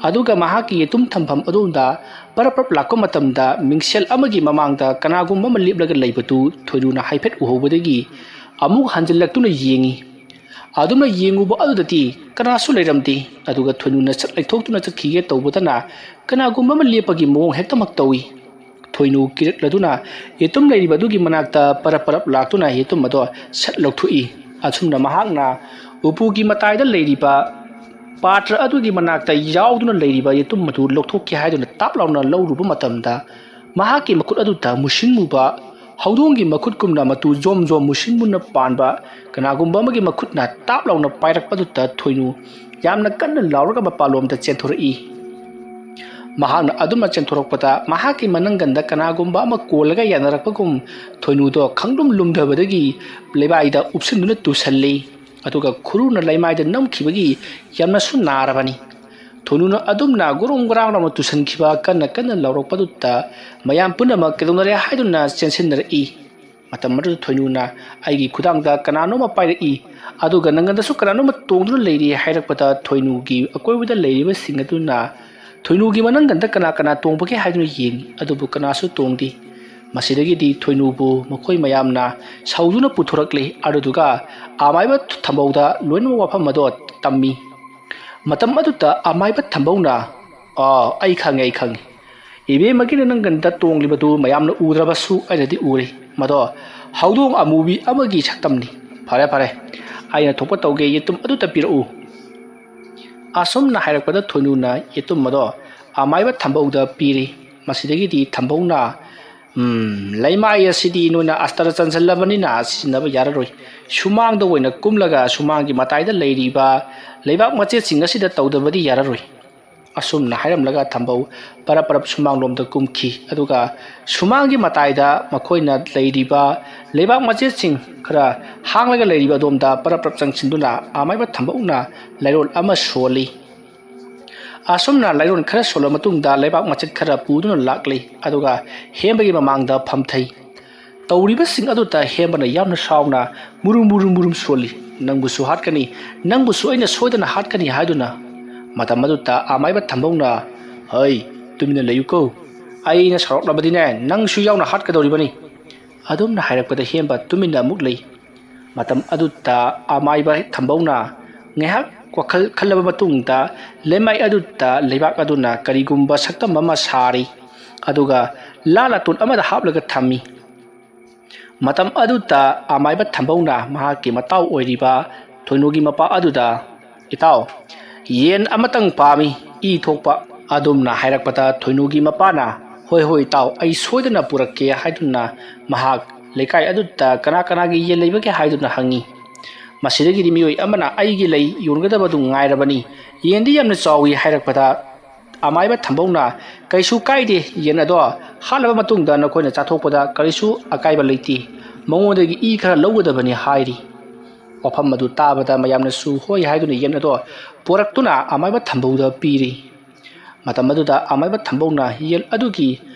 ꯑꯗꯨꯒ ꯃꯍꯥꯛꯀꯤ ꯌꯦꯇꯨꯝ ꯊꯝꯐꯝ ꯑꯗꯣꯝꯗ ꯄꯔꯞ ꯄꯔꯞ ꯂꯥꯛꯄ ꯃꯇꯝꯗ ꯃꯤꯡꯁꯦꯜ ꯑꯃꯒꯤ ꯃꯃꯥꯡꯗ ꯀꯅꯥꯒꯨꯝꯕ ꯑꯃ ꯂꯦꯞꯂꯒ ꯂꯩꯕꯗꯨ ꯊꯣꯏꯅꯨꯅ ꯍꯥꯏꯐꯦꯠ ꯎꯍꯧꯕꯗꯒꯤ ꯑꯃꯨꯛ ꯍꯟꯖꯤꯜꯂꯛꯇꯨꯅ ꯌꯦꯡꯉꯤ꯫ ꯑꯗꯨꯝꯅ ꯌꯦꯡꯉꯨꯕ ꯑꯗꯨꯗꯗꯤ ꯀꯅꯥꯁꯨ ꯂꯩꯔꯝꯗꯦ꯫ ꯑꯗꯨꯒ ꯊꯣꯏꯅꯨꯅ ꯁꯠ ꯂꯩꯊꯣꯛꯇꯨꯅ ꯆꯠꯈꯤꯒꯦ ꯇꯧꯕꯗꯅ ꯀꯅꯥꯒꯨꯝꯕ ꯑꯃ ꯂꯦꯞꯄꯒꯤ ꯃꯑꯣꯡ ꯍꯦꯛꯇꯃꯛ ꯇꯧꯏ꯫ ꯊꯣꯏꯅꯨ ꯀꯤꯔꯛꯂꯗꯨꯅ ꯌꯦꯇꯨꯝ ꯂꯩꯔꯤꯕ ꯑꯗꯨꯒꯤ ꯃꯅꯥꯛꯇ ꯄꯔꯞ ꯄꯔꯞ ꯂꯥꯛꯇꯨꯅ ꯌꯦꯇꯨꯝ ꯑꯗꯣ ꯁꯠ ꯂꯧꯊꯣꯛꯏ꯫ ꯑꯁꯨꯝꯅ ꯃꯍꯥꯛꯅ ꯎꯄꯨꯒꯤ ꯃꯇꯥꯏꯗ ꯂꯩꯔꯤꯕ ꯄꯥꯇ꯭ꯔ ꯑꯗꯨꯒꯤ ꯃꯅꯥꯛꯇ ꯌꯥꯎꯗꯨꯅ ꯂꯩꯔꯤꯕ ꯌꯦꯇꯨꯝ ꯑꯗꯨ ꯂꯧꯊꯣꯛꯀꯦ ꯍꯥꯏꯗꯨꯅ ꯇꯥꯞ ꯂꯥꯎꯅ ꯂꯧꯔꯨꯕ ꯃꯇꯝꯗ ꯃꯍꯥꯛꯀꯤ ꯃꯈꯨꯠ ꯑꯗꯨꯗ ꯃꯨꯁꯤꯟ ꯃꯨꯕ ꯍꯧꯗꯣꯡꯒꯤ ꯃꯈꯨꯠꯀꯨꯝꯅ ꯃꯇꯨ ꯖꯣꯝ ꯖꯣꯝ ꯃꯨꯁꯤꯟ ꯃꯨꯅ ꯄꯥꯟꯕ ꯀꯅꯥꯒꯨꯝꯕ ꯑꯃꯒꯤ ꯃꯈꯨꯠꯅ ꯇꯥꯞ ꯂꯥꯎꯅ ꯄꯥꯏꯔꯛꯄꯗꯨꯗ ꯊꯣꯏꯅꯨ ꯌꯥꯝꯅ ꯀꯟꯅ ꯂꯥꯎꯔꯒ ꯃꯄꯥꯟꯂꯣꯝꯗ ꯆꯦꯟꯊꯣꯔꯛꯏ꯫ ꯃꯍꯥꯛꯅ ꯑꯗꯨꯝꯅ ꯆꯦꯟꯊꯣꯔꯛꯄꯗ ꯃꯍꯥꯛꯀꯤ ꯃꯅꯪꯒꯟꯗ ꯀꯅꯥꯒꯨꯝꯕ ꯑꯃ ꯀꯣꯜꯂꯒ ꯌꯥꯅꯔꯛꯄꯒꯨꯝ ꯊꯣꯏꯅꯨꯗꯣ ꯈꯪꯂꯨꯝ ꯂꯨꯝꯊꯕꯗꯒꯤ ꯂꯩꯃꯥꯏꯗ ꯎꯞꯁꯤꯟꯗꯨꯅ ꯇꯨꯁꯜꯂꯤ꯫ ꯑꯗꯨꯒ ꯈꯨꯔꯨꯅ ꯂꯩꯃꯥꯏꯗ ꯅꯝꯈꯤꯕꯒꯤ ꯌꯥꯝꯅꯁꯨ ꯅꯥꯔꯕꯅꯤ꯫ ꯊꯣꯏꯅꯨꯅ ꯑꯗꯨꯝꯅ ꯒꯣꯔꯣꯡ ꯒꯣꯔꯥꯡ ꯂꯥꯎꯅ ꯇꯨꯁꯟꯈꯤꯕ ꯀꯟꯅ ꯀꯟꯅ ꯂꯥꯎꯔꯛꯄꯗꯨꯗ ꯃꯌꯥꯝ ꯄꯨꯝꯅꯃꯛ ꯀꯩꯗꯧꯅꯔꯦ ꯍꯥꯏꯗꯨꯅ ꯆꯦꯟꯁꯤꯟꯅꯔꯛꯏ꯫ ꯃꯇꯝ ꯑꯗꯨꯗ ꯊꯣꯏꯅꯨꯅ ꯑꯩꯒꯤ ꯈꯨꯗꯥꯡꯗ ꯀꯅꯥꯅꯣꯝꯃ ꯄꯥꯏꯔꯛꯏ, ꯑꯗꯨꯒ ꯅꯪꯒꯟꯗꯁꯨ ꯀꯅꯥꯅꯣꯝꯃ ꯇꯣꯡꯗꯨꯅ ꯂꯩꯔꯤ ꯍꯥꯏꯔꯛꯄꯗ ꯊꯣꯏꯅꯨꯒꯤ ꯑꯀꯣꯏꯕꯗ ꯂꯩꯔꯤꯕꯁꯤꯡ ꯑꯗꯨꯅ ꯊꯣꯏꯅꯨꯒꯤ ꯃꯅꯪꯒꯟꯗ ꯀꯅꯥ ꯀꯅꯥ ꯇꯣꯡꯕꯒꯦ ꯍꯥꯏꯗꯨꯅ ꯌꯦꯡꯉꯤ, ꯑꯗꯨꯕꯨ ꯀꯅꯥꯁꯨ ꯇꯣꯡꯗꯦ꯫ ꯃꯁꯤꯗꯒꯤꯗꯤ ꯊꯣꯏꯅꯨꯕꯨ ꯃꯈꯣꯏ ꯃꯌꯥꯝꯅ ꯁꯧꯗꯨꯅ ꯄꯨꯊꯣꯔꯛꯂꯤ, ꯑꯗꯨꯗꯨꯒ ꯑꯃꯥꯏꯕ ꯊꯝꯕꯧꯗ ꯂꯣꯏꯅꯃꯛ ꯋꯥꯐꯝ ꯑꯗꯣ ꯇꯝꯃꯤ꯫ ꯃꯇꯝ ꯑꯗꯨꯗ ꯑꯃꯥꯏꯕ ꯊꯝꯕꯧꯅ, "ꯑꯥ, ꯑꯩ ꯈꯪꯉꯦ, ꯑꯩ ꯈꯪꯉꯦ꯫ "ꯏꯕꯦꯝꯃꯒꯤ ꯅꯪꯒꯟꯗ ꯇꯣꯡꯂꯤꯕꯗꯨ ꯃꯌꯥꯝꯅ ꯎꯗ꯭ꯔꯕꯁꯨ ꯑꯩꯅꯗꯤ ꯎꯔꯦ꯫ ꯃꯗꯣ ꯍꯧꯗꯣꯡ ꯑꯃꯨꯕꯤ ꯑꯃꯒꯤ ꯁꯛꯇꯝꯅꯤ꯫ ꯐꯔꯦ, ꯐꯔꯦ, ꯑꯩꯅ ꯊꯣꯛꯄ ꯇꯧꯒꯦ, ꯌꯦꯇꯨꯝ ꯑꯗꯨꯇ ꯄꯤꯔꯛꯎ꯫" ꯑꯁꯨꯝꯅ ꯍꯥꯏꯔꯛꯄꯗ ꯊꯣꯏꯅꯨꯅ ꯌꯦꯇꯨꯝ ꯑꯗꯣ ꯑꯃꯥꯏꯕ ꯊꯝꯕꯧꯗ ꯄꯤꯔꯤ꯫ ꯃꯁꯤꯗꯒꯤꯗꯤ ꯊꯝꯕꯧꯅ, "ꯎꯝ, ꯂꯩꯃꯥꯏ ꯑꯁꯤꯗꯤ ꯅꯣꯏꯅ ꯑꯁꯇꯔ ꯆꯟꯁꯤꯜꯂꯕꯅꯤꯅ ꯁꯤꯖꯤꯟꯅꯕ ꯌꯥꯔꯔꯣꯏ꯫ ꯁꯨꯃꯥꯡꯗ ꯑꯣꯏꯅ ꯀꯨꯝꯂꯒ ꯁꯨꯃꯥꯡꯒꯤ ꯃꯇꯥꯏꯗ ꯂꯩꯔꯤꯕ ꯂꯩꯕꯥꯛ ꯃꯆꯦꯠꯁꯤꯡ ꯑꯁꯤꯗ ꯇꯧꯗꯕꯗꯤ ꯌꯥꯔꯔꯣꯏ꯫" ꯑꯁꯨꯝꯅ ꯍꯥꯏꯔꯝꯂꯒ ꯊꯝꯕꯧ ꯄꯔꯞ ꯄꯔꯞ ꯁꯨꯃꯥꯡꯂꯣꯝꯗ ꯀꯨꯝꯈꯤ꯫ ꯑꯗꯨꯒ ꯁꯨꯃꯥꯡꯒꯤ ꯃꯇꯥꯏꯗ ꯃꯈꯣꯏꯅ ꯂꯩꯔꯤꯕ ꯂꯩꯕꯥꯛ ꯃꯆꯦꯠꯁꯤꯡ ꯈꯔ ꯍꯥꯡꯂꯒ ꯂꯩꯔꯤꯕ ꯑꯗꯣꯝꯗ ꯄꯔꯞ ꯄꯔꯞ ꯆꯪꯁꯤꯟꯗꯨꯅ ꯑꯃꯥꯏꯕ ꯊꯝꯕꯧꯅ ꯂꯩꯔꯣꯜ ꯑꯃ ꯁꯣꯜꯂꯤ꯫ ꯑꯁꯨꯝꯅ ꯂꯩꯔꯣꯜ ꯈꯔ ꯁꯣꯜꯂ ꯃꯇꯨꯡꯗ ꯂꯩꯕꯥꯛ ꯃꯆꯦꯠ ꯈꯔ ꯄꯨꯗꯨꯅ ꯂꯥꯛꯂꯤ꯫ ꯑꯗꯨꯒ ꯍꯦꯝꯕꯒꯤ ꯃꯃꯥꯡꯗ ꯐꯝꯊꯩ꯫ ꯇꯧꯔꯤꯕꯁꯤꯡ ꯑꯗꯨꯗ ꯍꯦꯝꯕꯅ ꯌꯥꯝꯅ ꯁꯥꯎꯅ ꯃꯨꯔꯨꯝ ꯃꯨꯔꯨꯝ ꯃꯨꯔꯨꯝ ꯁꯣꯜꯂꯤ꯫ "ꯅꯪꯕꯨꯁꯨ ꯍꯥꯠꯀꯅꯤ, ꯅꯪꯕꯨꯁꯨ ꯑꯩꯅ ꯁꯣꯏꯗꯅ ꯍꯥꯠꯀꯅꯤ" ꯍꯥꯏꯗꯨꯅ꯫ ꯃꯇꯝ ꯑꯗꯨꯗ ꯑꯃꯥꯏꯕ ꯊꯝꯕꯧꯅ, "ꯍꯩ, ꯇꯨꯃꯤꯟꯅ ꯂꯩꯌꯨꯀꯣ꯫ ꯑꯩꯅ ꯁꯥꯎꯔꯛꯂꯕꯗꯤꯅꯦ, ꯅꯪꯁꯨ ꯌꯥꯎꯅ ꯍꯥꯠꯀꯗꯧꯔꯤꯕꯅꯤ" ꯑꯗꯨꯝꯅ ꯍꯥꯏꯔꯛꯄꯗ ꯍꯦꯝꯕ ꯇꯨꯃꯤꯟꯅ ꯑꯃꯨꯛ ꯂꯩ꯫ ꯃꯇꯝ ꯑꯗꯨꯗ ꯑꯃꯥꯏꯕ ꯊꯝꯕꯧꯅ ꯉꯥꯏꯍꯥꯛ ꯋꯥꯈꯜ ꯈꯜꯂꯕ ꯃꯇꯨꯡꯗ ꯂꯩꯃꯥꯏ ꯑꯗꯨꯗ ꯂꯩꯕꯥꯛ ꯑꯗꯨꯅ ꯀꯔꯤꯒꯨꯝꯕ ꯁꯛꯇꯝ ꯑꯃ ꯁꯥꯔꯤ꯫ ꯑꯗꯨꯒ ꯂꯥ ꯂꯥꯇꯣꯟ ꯑꯃꯗ ꯍꯥꯞꯂꯒ ꯊꯝꯃꯤ꯫ ꯃꯇꯝ ꯑꯗꯨꯗ ꯑꯃꯥꯏꯕ ꯊꯝꯕꯧꯅ ꯃꯍꯥꯛꯀꯤ ꯃꯇꯥꯎ ꯑꯣꯏꯔꯤꯕ ꯊꯣꯏꯅꯨꯒꯤ ꯃꯄꯥ ꯑꯗꯨꯗ, "ꯏꯇꯥꯎ, ꯌꯦꯟ ꯑꯃꯇꯪ ꯄꯥꯝꯃꯤ, ꯏ ꯊꯣꯛꯄ" ꯑꯗꯨꯝꯅ ꯍꯥꯏꯔꯛꯄꯗ ꯊꯣꯏꯅꯨꯒꯤ ꯃꯄꯥꯅ, "ꯍꯣꯏ, ꯍꯣꯏ, ꯏꯇꯥꯎ, ꯑꯩ ꯁꯣꯏꯗꯅ ꯄꯨꯔꯛꯀꯦ" ꯍꯥꯏꯗꯨꯅ ꯃꯍꯥꯛ ꯂꯩꯀꯥꯏ ꯑꯗꯨꯗ ꯀꯅꯥ ꯀꯅꯥꯒꯤ ꯌꯦꯟ ꯂꯩꯕꯒꯦ ꯍꯥꯏꯗꯨꯅ ꯍꯪꯉꯤ꯫ ꯃꯁꯤꯗꯒꯤꯗꯤ ꯃꯤꯑꯣꯏ ꯑꯃꯅ "ꯑꯩꯒꯤ ꯂꯩ, ꯌꯣꯟꯒꯗꯕꯗꯨ ꯉꯥꯏꯔꯕꯅꯤ, ꯌꯦꯟꯗꯤ ꯌꯥꯝꯅ ꯆꯥꯎꯏ" ꯍꯥꯏꯔꯛꯄꯗ ꯑꯃꯥꯏꯕ ꯊꯝꯕꯧꯅ, "ꯀꯩꯁꯨ ꯀꯥꯏꯗꯦ, ꯌꯦꯟ ꯑꯗꯣ ꯍꯥꯠꯂꯕ ꯃꯇꯨꯡꯗ ꯅꯈꯣꯏꯅ ꯆꯥꯊꯣꯛꯄꯗ ꯀꯔꯤꯁꯨ ꯑꯀꯥꯏꯕ ꯂꯩꯇꯦ, ꯃꯉꯣꯟꯗꯒꯤ ꯏ ꯈꯔ ꯂꯧꯒꯗꯕꯅꯤ" ꯍꯥꯏꯔꯤ꯫ ꯋꯥꯐꯝ ꯑꯗꯨ ꯇꯥꯕꯗ ꯃꯌꯥꯝꯅꯁꯨ ꯍꯣꯏ ꯍꯥꯏꯗꯨꯅ ꯌꯦꯟ ꯑꯗꯣ ꯄꯨꯔꯛꯇꯨꯅ ꯑꯃꯥꯏꯕ ꯊꯝꯕꯧꯗ ꯄꯤꯔꯤ꯫ ꯃꯇꯝ ꯑꯗꯨꯗ ꯑꯃꯥꯏꯕ ꯊꯝꯕꯧꯅ ꯌꯦꯟ ꯑꯗꯨꯒꯤ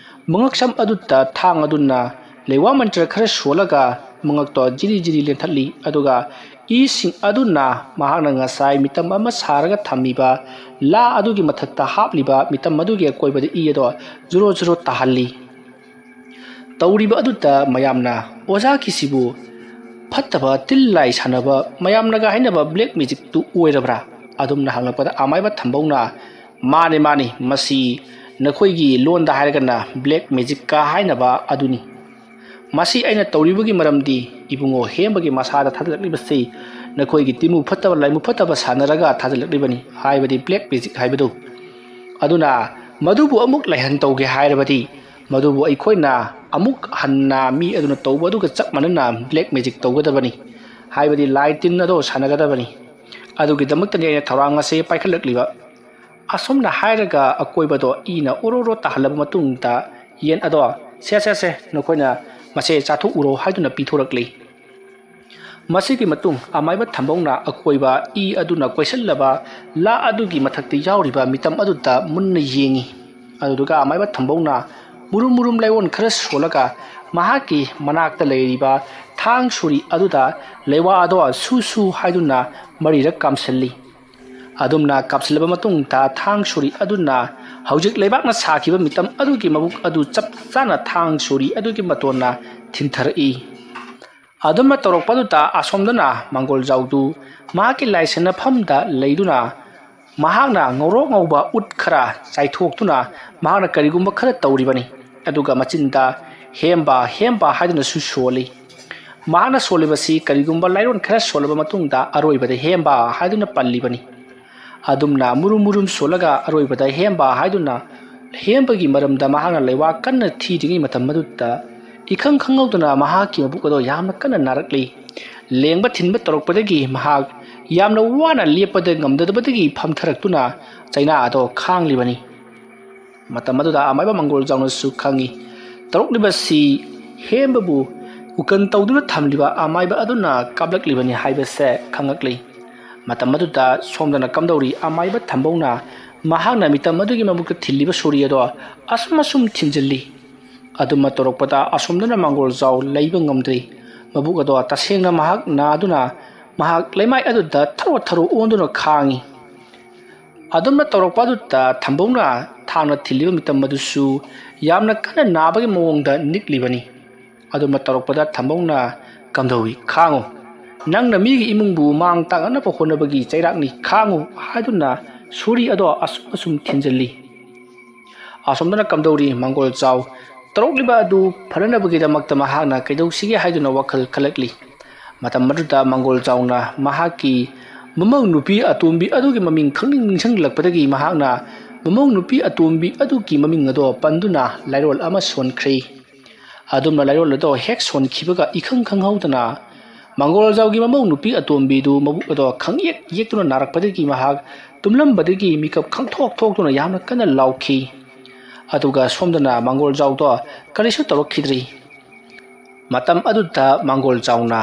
ꯃꯉꯛꯁꯝ ꯑꯗꯨꯗ ꯊꯥꯡ ꯑꯗꯨꯅ ꯂꯩꯋꯥ ꯃꯟꯇ꯭ꯔ ꯈꯔ ꯁꯣꯜꯂꯒ ꯃꯉꯛꯇꯣ ꯖꯤꯔꯤ ꯖꯤꯔꯤ ꯂꯦꯟꯊꯠꯂꯤ꯫ ꯑꯗꯨꯒ ꯏꯁꯤꯡ ꯑꯗꯨꯅ ꯃꯍꯥꯛꯅ ꯉꯁꯥꯏ ꯃꯤꯇꯝ ꯑꯃ ꯁꯥꯔꯒ ꯊꯝꯃꯤꯕ ꯂꯥ ꯑꯗꯨꯒꯤ ꯃꯊꯛꯇ ꯍꯥꯞꯂꯤꯕ ꯃꯤꯇꯝ ꯑꯗꯨꯒꯤ ꯑꯀꯣꯏꯕꯗ ꯏ ꯑꯗꯣ ꯖꯨꯔꯣ ꯖꯨꯔꯣ ꯇꯥꯍꯜꯂꯤ꯫ ꯇꯧꯔꯤꯕ ꯑꯗꯨꯗ ꯃꯌꯥꯝꯅ, "ꯑꯣꯖꯥ ꯀꯤꯁꯤꯕꯨ ꯐꯠꯇꯕ ꯇꯤꯜ ꯂꯥꯏ ꯁꯥꯟꯅꯕ, ꯃꯌꯥꯝꯅꯒ ꯍꯥꯏꯅꯕ ꯕ꯭ꯂꯦꯛ ꯃꯦꯖꯤꯛꯇꯨ ꯑꯣꯏꯔꯕ꯭ꯔꯥ?" ꯑꯗꯨꯝꯅ ꯍꯪꯂꯛꯄꯗ ꯑꯃꯥꯏꯕ ꯊꯝꯕꯧꯅ, "ꯃꯥꯅꯤ, ꯃꯥꯅꯤ, ꯃꯁꯤ ꯅꯈꯣꯏꯒꯤ ꯂꯣꯟꯗ ꯍꯥꯏꯔꯒꯅ ꯕ꯭ꯂꯦꯛ ꯃꯦꯖꯤꯛꯀ ꯍꯥꯏꯅꯕ ꯑꯗꯨꯅꯤ꯫ ꯃꯁꯤ ꯑꯩꯅ ꯇꯧꯔꯤꯕꯒꯤ ꯃꯔꯝꯗꯤ ꯏꯕꯨꯡꯉꯣ ꯍꯦꯝꯕꯒꯤ ꯃꯁꯥꯗ ꯊꯥꯖꯤꯜꯂꯛꯂꯤꯕꯁꯤ ꯅꯈꯣꯏꯒꯤ ꯇꯤꯃꯨ ꯐꯠꯇꯕ ꯂꯥꯏꯃꯨ ꯐꯠꯇꯕ ꯁꯥꯟꯅꯔꯒ ꯊꯥꯖꯤꯜꯂꯛꯂꯤꯕꯅꯤ, ꯍꯥꯏꯕꯗꯤ ꯕ꯭ꯂꯦꯛ ꯃꯦꯖꯤꯛ ꯍꯥꯏꯕꯗꯨ꯫ ꯑꯗꯨꯅ ꯃꯗꯨꯕꯨ ꯑꯃꯨꯛ ꯂꯩꯍꯟ ꯇꯧꯒꯦ ꯍꯥꯏꯔꯕꯗꯤ ꯃꯗꯨꯕꯨ ꯑꯩꯈꯣꯏꯅ ꯑꯃꯨꯛ ꯍꯟꯅ ꯃꯤ ꯑꯗꯨꯅ ꯇꯧꯕ ꯑꯗꯨꯒ ꯆꯞ ꯃꯥꯟꯅꯅ ꯕ꯭ꯂꯦꯛ ꯃꯦꯖꯤꯛ ꯇꯧꯒꯗꯕꯅꯤ, ꯍꯥꯏꯕꯗꯤ ꯂꯥꯏ ꯇꯤꯟ ꯑꯗꯣ ꯁꯥꯟꯅꯒꯗꯕꯅꯤ꯫ ꯑꯗꯨꯒꯤꯗꯃꯛꯇꯅꯤ ꯑꯩꯅ ꯊꯧꯔꯥꯡ ꯑꯁꯦ ꯄꯥꯏꯈꯠꯂꯛꯂꯤꯕ꯫ ꯑꯁꯨꯝꯅ ꯍꯥꯏꯔꯒ ꯑꯀꯣꯏꯕꯗꯣ ꯏꯅ ꯑꯣꯔꯣ ꯑꯣꯔꯣ ꯇꯥꯍꯜꯂꯕ ꯃꯇꯨꯡꯗ ꯌꯦꯟ ꯑꯗꯣ "ꯁꯦ, ꯁꯦ, ꯁꯦ, ꯅꯈꯣꯏꯅ ꯃꯁꯦ ꯆꯥꯊꯣꯛꯎꯔꯣ" ꯍꯥꯏꯗꯨꯅ ꯄꯤꯊꯣꯔꯛꯂꯤ꯫ ꯃꯁꯤꯒꯤ ꯃꯇꯨꯡ ꯑꯃꯥꯏꯕ ꯊꯝꯕꯧꯅ ꯑꯀꯣꯏꯕ ꯏ ꯑꯗꯨꯅ ꯀꯣꯏꯁꯤꯜꯂꯕ ꯂꯥ ꯑꯗꯨꯒꯤ ꯃꯊꯛꯇ ꯌꯥꯎꯔꯤꯕ ꯃꯤꯇꯝ ꯑꯗꯨꯗ ꯃꯨꯟꯅ ꯌꯦꯡꯉꯤ꯫ ꯑꯗꯨꯗꯨꯒ ꯑꯃꯥꯏꯕ ꯊꯝꯕꯧꯅ ꯃꯨꯔꯨꯝ ꯃꯨꯔꯨꯝ ꯂꯥꯏꯑꯣꯟ ꯈꯔ ꯁꯣꯜꯂꯒ ꯃꯍꯥꯛꯀꯤ ꯃꯅꯥꯛꯇ ꯂꯩꯔꯤꯕ ꯊꯥꯡ ꯁꯣꯔꯤ ꯑꯗꯨꯗ ꯂꯩꯋꯥ ꯑꯗꯣ "ꯁꯨ ꯁꯨ" ꯍꯥꯏꯗꯨꯅ ꯃꯔꯤꯔꯛ ꯀꯥꯝꯁꯤꯜꯂꯤ꯫ ꯑꯗꯨꯝꯅ ꯀꯥꯞꯁꯤꯜꯂꯕ ꯃꯇꯨꯡꯗ ꯊꯥꯡ ꯁꯣꯔꯤ ꯑꯗꯨꯅ ꯍꯧꯖꯤꯛ ꯂꯩꯕꯥꯛꯅ ꯁꯥꯈꯤꯕ ꯃꯤꯇꯝ ꯑꯗꯨꯒꯤ ꯃꯕꯨꯛ ꯑꯗꯨ ꯆꯞ ꯆꯥꯅ ꯊꯥꯡ ꯁꯣꯔꯤ ꯑꯗꯨꯒꯤ ꯃꯇꯣꯟꯅ ꯊꯤꯟꯊꯔꯛꯏ꯫ ꯑꯗꯨꯝꯅ ꯇꯧꯔꯛꯄꯗꯨꯗ ꯑꯁꯣꯝꯗꯅ ꯃꯪꯒꯣꯜꯖꯥꯎꯗꯨ ꯃꯍꯥꯛꯀꯤ ꯂꯥꯏꯁꯪꯅꯐꯝꯗ ꯂꯩꯗꯨꯅ ꯃꯍꯥꯛꯅ ꯉꯧꯔꯣꯛ ꯉꯧꯕ ꯎꯠ ꯈꯔ ꯆꯥꯏꯊꯣꯛꯇꯨꯅ ꯃꯍꯥꯛꯅ ꯀꯔꯤꯒꯨꯝꯕ ꯈꯔ ꯇꯧꯔꯤꯕꯅꯤ꯫ ꯑꯗꯨꯒ ꯃꯆꯤꯟꯗ "ꯍꯦꯝꯕ, ꯍꯦꯝꯕ" ꯍꯥꯏꯗꯨꯅꯁꯨ ꯁꯣꯜꯂꯤ꯫ ꯃꯍꯥꯛꯅ ꯁꯣꯜꯂꯤꯕꯁꯤ ꯀꯔꯤꯒꯨꯝꯕ ꯂꯥꯏꯔꯣꯟ ꯈꯔ ꯁꯣꯜꯂꯕ ꯃꯇꯨꯡꯗ ꯑꯔꯣꯏꯕꯗ "ꯍꯦꯝꯕ" ꯍꯥꯏꯗꯨꯅ ꯄꯜꯂꯤꯕꯅꯤ꯫ ꯑꯗꯨꯝꯅ ꯃꯨꯔꯨꯝ ꯃꯨꯔꯨꯝ ꯁꯣꯜꯂꯒ ꯑꯔꯣꯏꯕꯗ "ꯍꯦꯝꯕ" ꯍꯥꯏꯗꯨꯅ ꯍꯦꯝꯕꯒꯤ ꯃꯔꯝꯗ ꯃꯍꯥꯛꯅ ꯂꯩꯋꯥ ꯀꯟꯅ ꯊꯤꯔꯤꯉꯩ ꯃꯇꯝ ꯑꯗꯨꯗ ꯏꯈꯪ ꯈꯪꯍꯧꯗꯅ ꯃꯍꯥꯛꯀꯤ ꯃꯕꯨꯛ ꯑꯗꯣ ꯌꯥꯝꯅ ꯀꯟꯅ ꯅꯥꯔꯛꯂꯤ꯫ ꯂꯦꯡꯕ ꯊꯤꯟꯕ ꯇꯧꯔꯛꯄꯗꯒꯤ ꯃꯍꯥꯛ ꯌꯥꯝꯅ ꯋꯥꯅ ꯂꯦꯞꯄꯗ ꯉꯝꯗꯕꯗꯒꯤ ꯐꯝꯊꯔꯛꯇꯨꯅ ꯆꯩꯅꯥ ꯑꯗꯣ ꯈꯥꯡꯂꯤꯕꯅꯤ꯫ ꯃꯇꯝ ꯑꯗꯨꯗ ꯑꯃꯥꯏꯕ ꯃꯪꯒꯣꯜꯖꯥꯎꯅꯁꯨ ꯈꯪꯏ, ꯇꯧꯔꯛꯂꯤꯕꯁꯤ ꯍꯦꯝꯕꯕꯨ ꯎꯀꯟ ꯇꯧꯗꯨꯅ ꯊꯝꯂꯤꯕ ꯑꯃꯥꯏꯕ ꯑꯗꯨꯅ ꯀꯥꯞꯂꯛꯂꯤꯕꯅꯤ ꯍꯥꯏꯕꯁꯦ ꯈꯪꯂꯛꯂꯤ꯫ ꯃꯇꯝ ꯑꯗꯨꯗ ꯁꯣꯝꯗꯅ ꯀꯝꯗꯧꯔꯤ, ꯑꯃꯥꯏꯕ ꯊꯝꯕꯧꯅ ꯃꯍꯥꯛꯅ ꯃꯤꯇꯝ ꯑꯗꯨꯒꯤ ꯃꯕꯨꯛꯇ ꯊꯤꯜꯂꯤꯕ ꯁꯣꯔꯤ ꯑꯗꯣ ꯑꯁꯨꯝ ꯑꯁꯨꯝ ꯊꯤꯟꯖꯤꯜꯂꯤ꯫ ꯑꯗꯨꯝꯅ ꯇꯧꯔꯛꯄꯗ ꯑꯁꯣꯝꯗꯅ ꯃꯪꯒꯣꯜꯖꯥꯎ ꯂꯩꯕ ꯉꯝꯗ꯭ꯔꯤ꯫ ꯃꯕꯨꯛ ꯑꯗꯣ ꯇꯁꯦꯡꯅ ꯃꯍꯥꯛ ꯅꯥꯗꯨꯅ ꯃꯍꯥꯛ ꯂꯩꯃꯥꯏ ꯑꯗꯨꯗ ꯊꯔꯣ ꯊꯔꯣ ꯑꯣꯟꯗꯨꯅ ꯈꯥꯡꯏ꯫ ꯑꯗꯨꯝꯅ ꯇꯧꯔꯛꯄ ꯑꯗꯨꯗ ꯊꯝꯕꯧꯅ ꯊꯥꯡꯅ ꯊꯤꯜꯂꯤꯕ ꯃꯤꯇꯝ ꯑꯗꯨꯁꯨ ꯌꯥꯝꯅ ꯀꯟꯅ ꯅꯥꯕꯒꯤ ꯃꯑꯣꯡꯗ ꯅꯤꯛꯂꯤꯕꯅꯤ꯫ ꯑꯗꯨꯝꯅ ꯇꯧꯔꯛꯄꯗ ꯊꯝꯕꯧꯅ "ꯀꯝꯗꯧꯏ, ꯈꯥꯡꯉꯨ, ꯅꯪꯅ ꯃꯤꯒꯤ ꯏꯃꯨꯡꯕꯨ ꯃꯥꯡ ꯇꯥꯛꯅꯅꯕ ꯍꯣꯠꯅꯕꯒꯤ ꯆꯩꯔꯥꯛꯅꯤ, ꯈꯥꯡꯉꯨ" ꯍꯥꯏꯗꯨꯅ ꯁꯣꯔꯤ ꯑꯗꯣ ꯑꯁꯨꯝ ꯑꯁꯨꯝ ꯊꯤꯟꯖꯤꯜꯂꯤ꯫ ꯑꯁꯣꯝꯗꯅ ꯀꯝꯗꯧꯔꯤ? ꯃꯪꯒꯣꯜ ꯆꯥꯎ ꯇꯧꯔꯛꯂꯤꯕ ꯑꯗꯨ ꯐꯅꯅꯕꯒꯤꯗꯃꯛꯇ ꯃꯍꯥꯛꯅ ꯀꯩꯗꯧꯁꯤꯒꯦ ꯍꯥꯏꯗꯨꯅ ꯋꯥꯈꯜ ꯈꯜꯂꯛꯂꯤ꯫ ꯃꯇꯝ ꯑꯗꯨꯗ ꯃꯪꯒꯣꯜ ꯆꯥꯎꯅ ꯃꯍꯥꯛꯀꯤ ꯃꯃꯧ ꯅꯨꯄꯤ ꯑꯇꯣꯝꯕꯤ ꯑꯗꯨꯒꯤ ꯃꯃꯤꯡ ꯈꯪꯅꯤꯡ ꯅꯤꯡꯁꯤꯡꯂꯛꯄꯗꯒꯤ ꯃꯍꯥꯛꯅ ꯃꯃꯧ ꯅꯨꯄꯤ ꯑꯇꯣꯝꯕꯤ ꯑꯗꯨꯒꯤ ꯃꯃꯤꯡ ꯑꯗꯣ ꯄꯟꯗꯨꯅ ꯂꯥꯏꯔꯣꯜ ꯑꯃ ꯁꯣꯟꯈ꯭ꯔꯦ꯫ ꯑꯗꯨꯝꯅ ꯂꯥꯏꯔꯣꯜ ꯑꯗꯣ ꯍꯦꯛ ꯁꯣꯟꯈꯤꯕꯒ ꯏꯈꯪ ꯈꯪꯍꯧꯗꯅ ꯃꯪꯒꯣꯜꯖꯥꯎꯒꯤ ꯃꯃꯧ ꯅꯨꯄꯤ ꯑꯇꯣꯝꯕꯤꯗꯨ ꯃꯕꯨꯛ ꯑꯗꯣ ꯈꯪꯌꯦꯛ ꯌꯦꯛꯇꯨꯅ ꯅꯥꯔꯛꯄꯗꯒꯤ ꯃꯍꯥꯛ ꯇꯨꯝꯂꯝꯕꯗꯒꯤ ꯃꯤꯀꯞ ꯈꯪꯊꯣꯛ ꯊꯣꯛꯇꯨꯅ ꯌꯥꯝꯅ ꯀꯟꯅ ꯂꯥꯎꯈꯤ꯫ ꯑꯗꯨꯒ ꯁꯣꯝꯗꯅ ꯃꯪꯒꯣꯜꯖꯥꯎꯗꯣ ꯀꯔꯤꯁꯨ ꯇꯧꯔꯛꯈꯤꯗ꯭ꯔꯤ꯫ ꯃꯇꯝ ꯑꯗꯨꯗ ꯃꯪꯒꯣꯜꯖꯥꯎꯅ,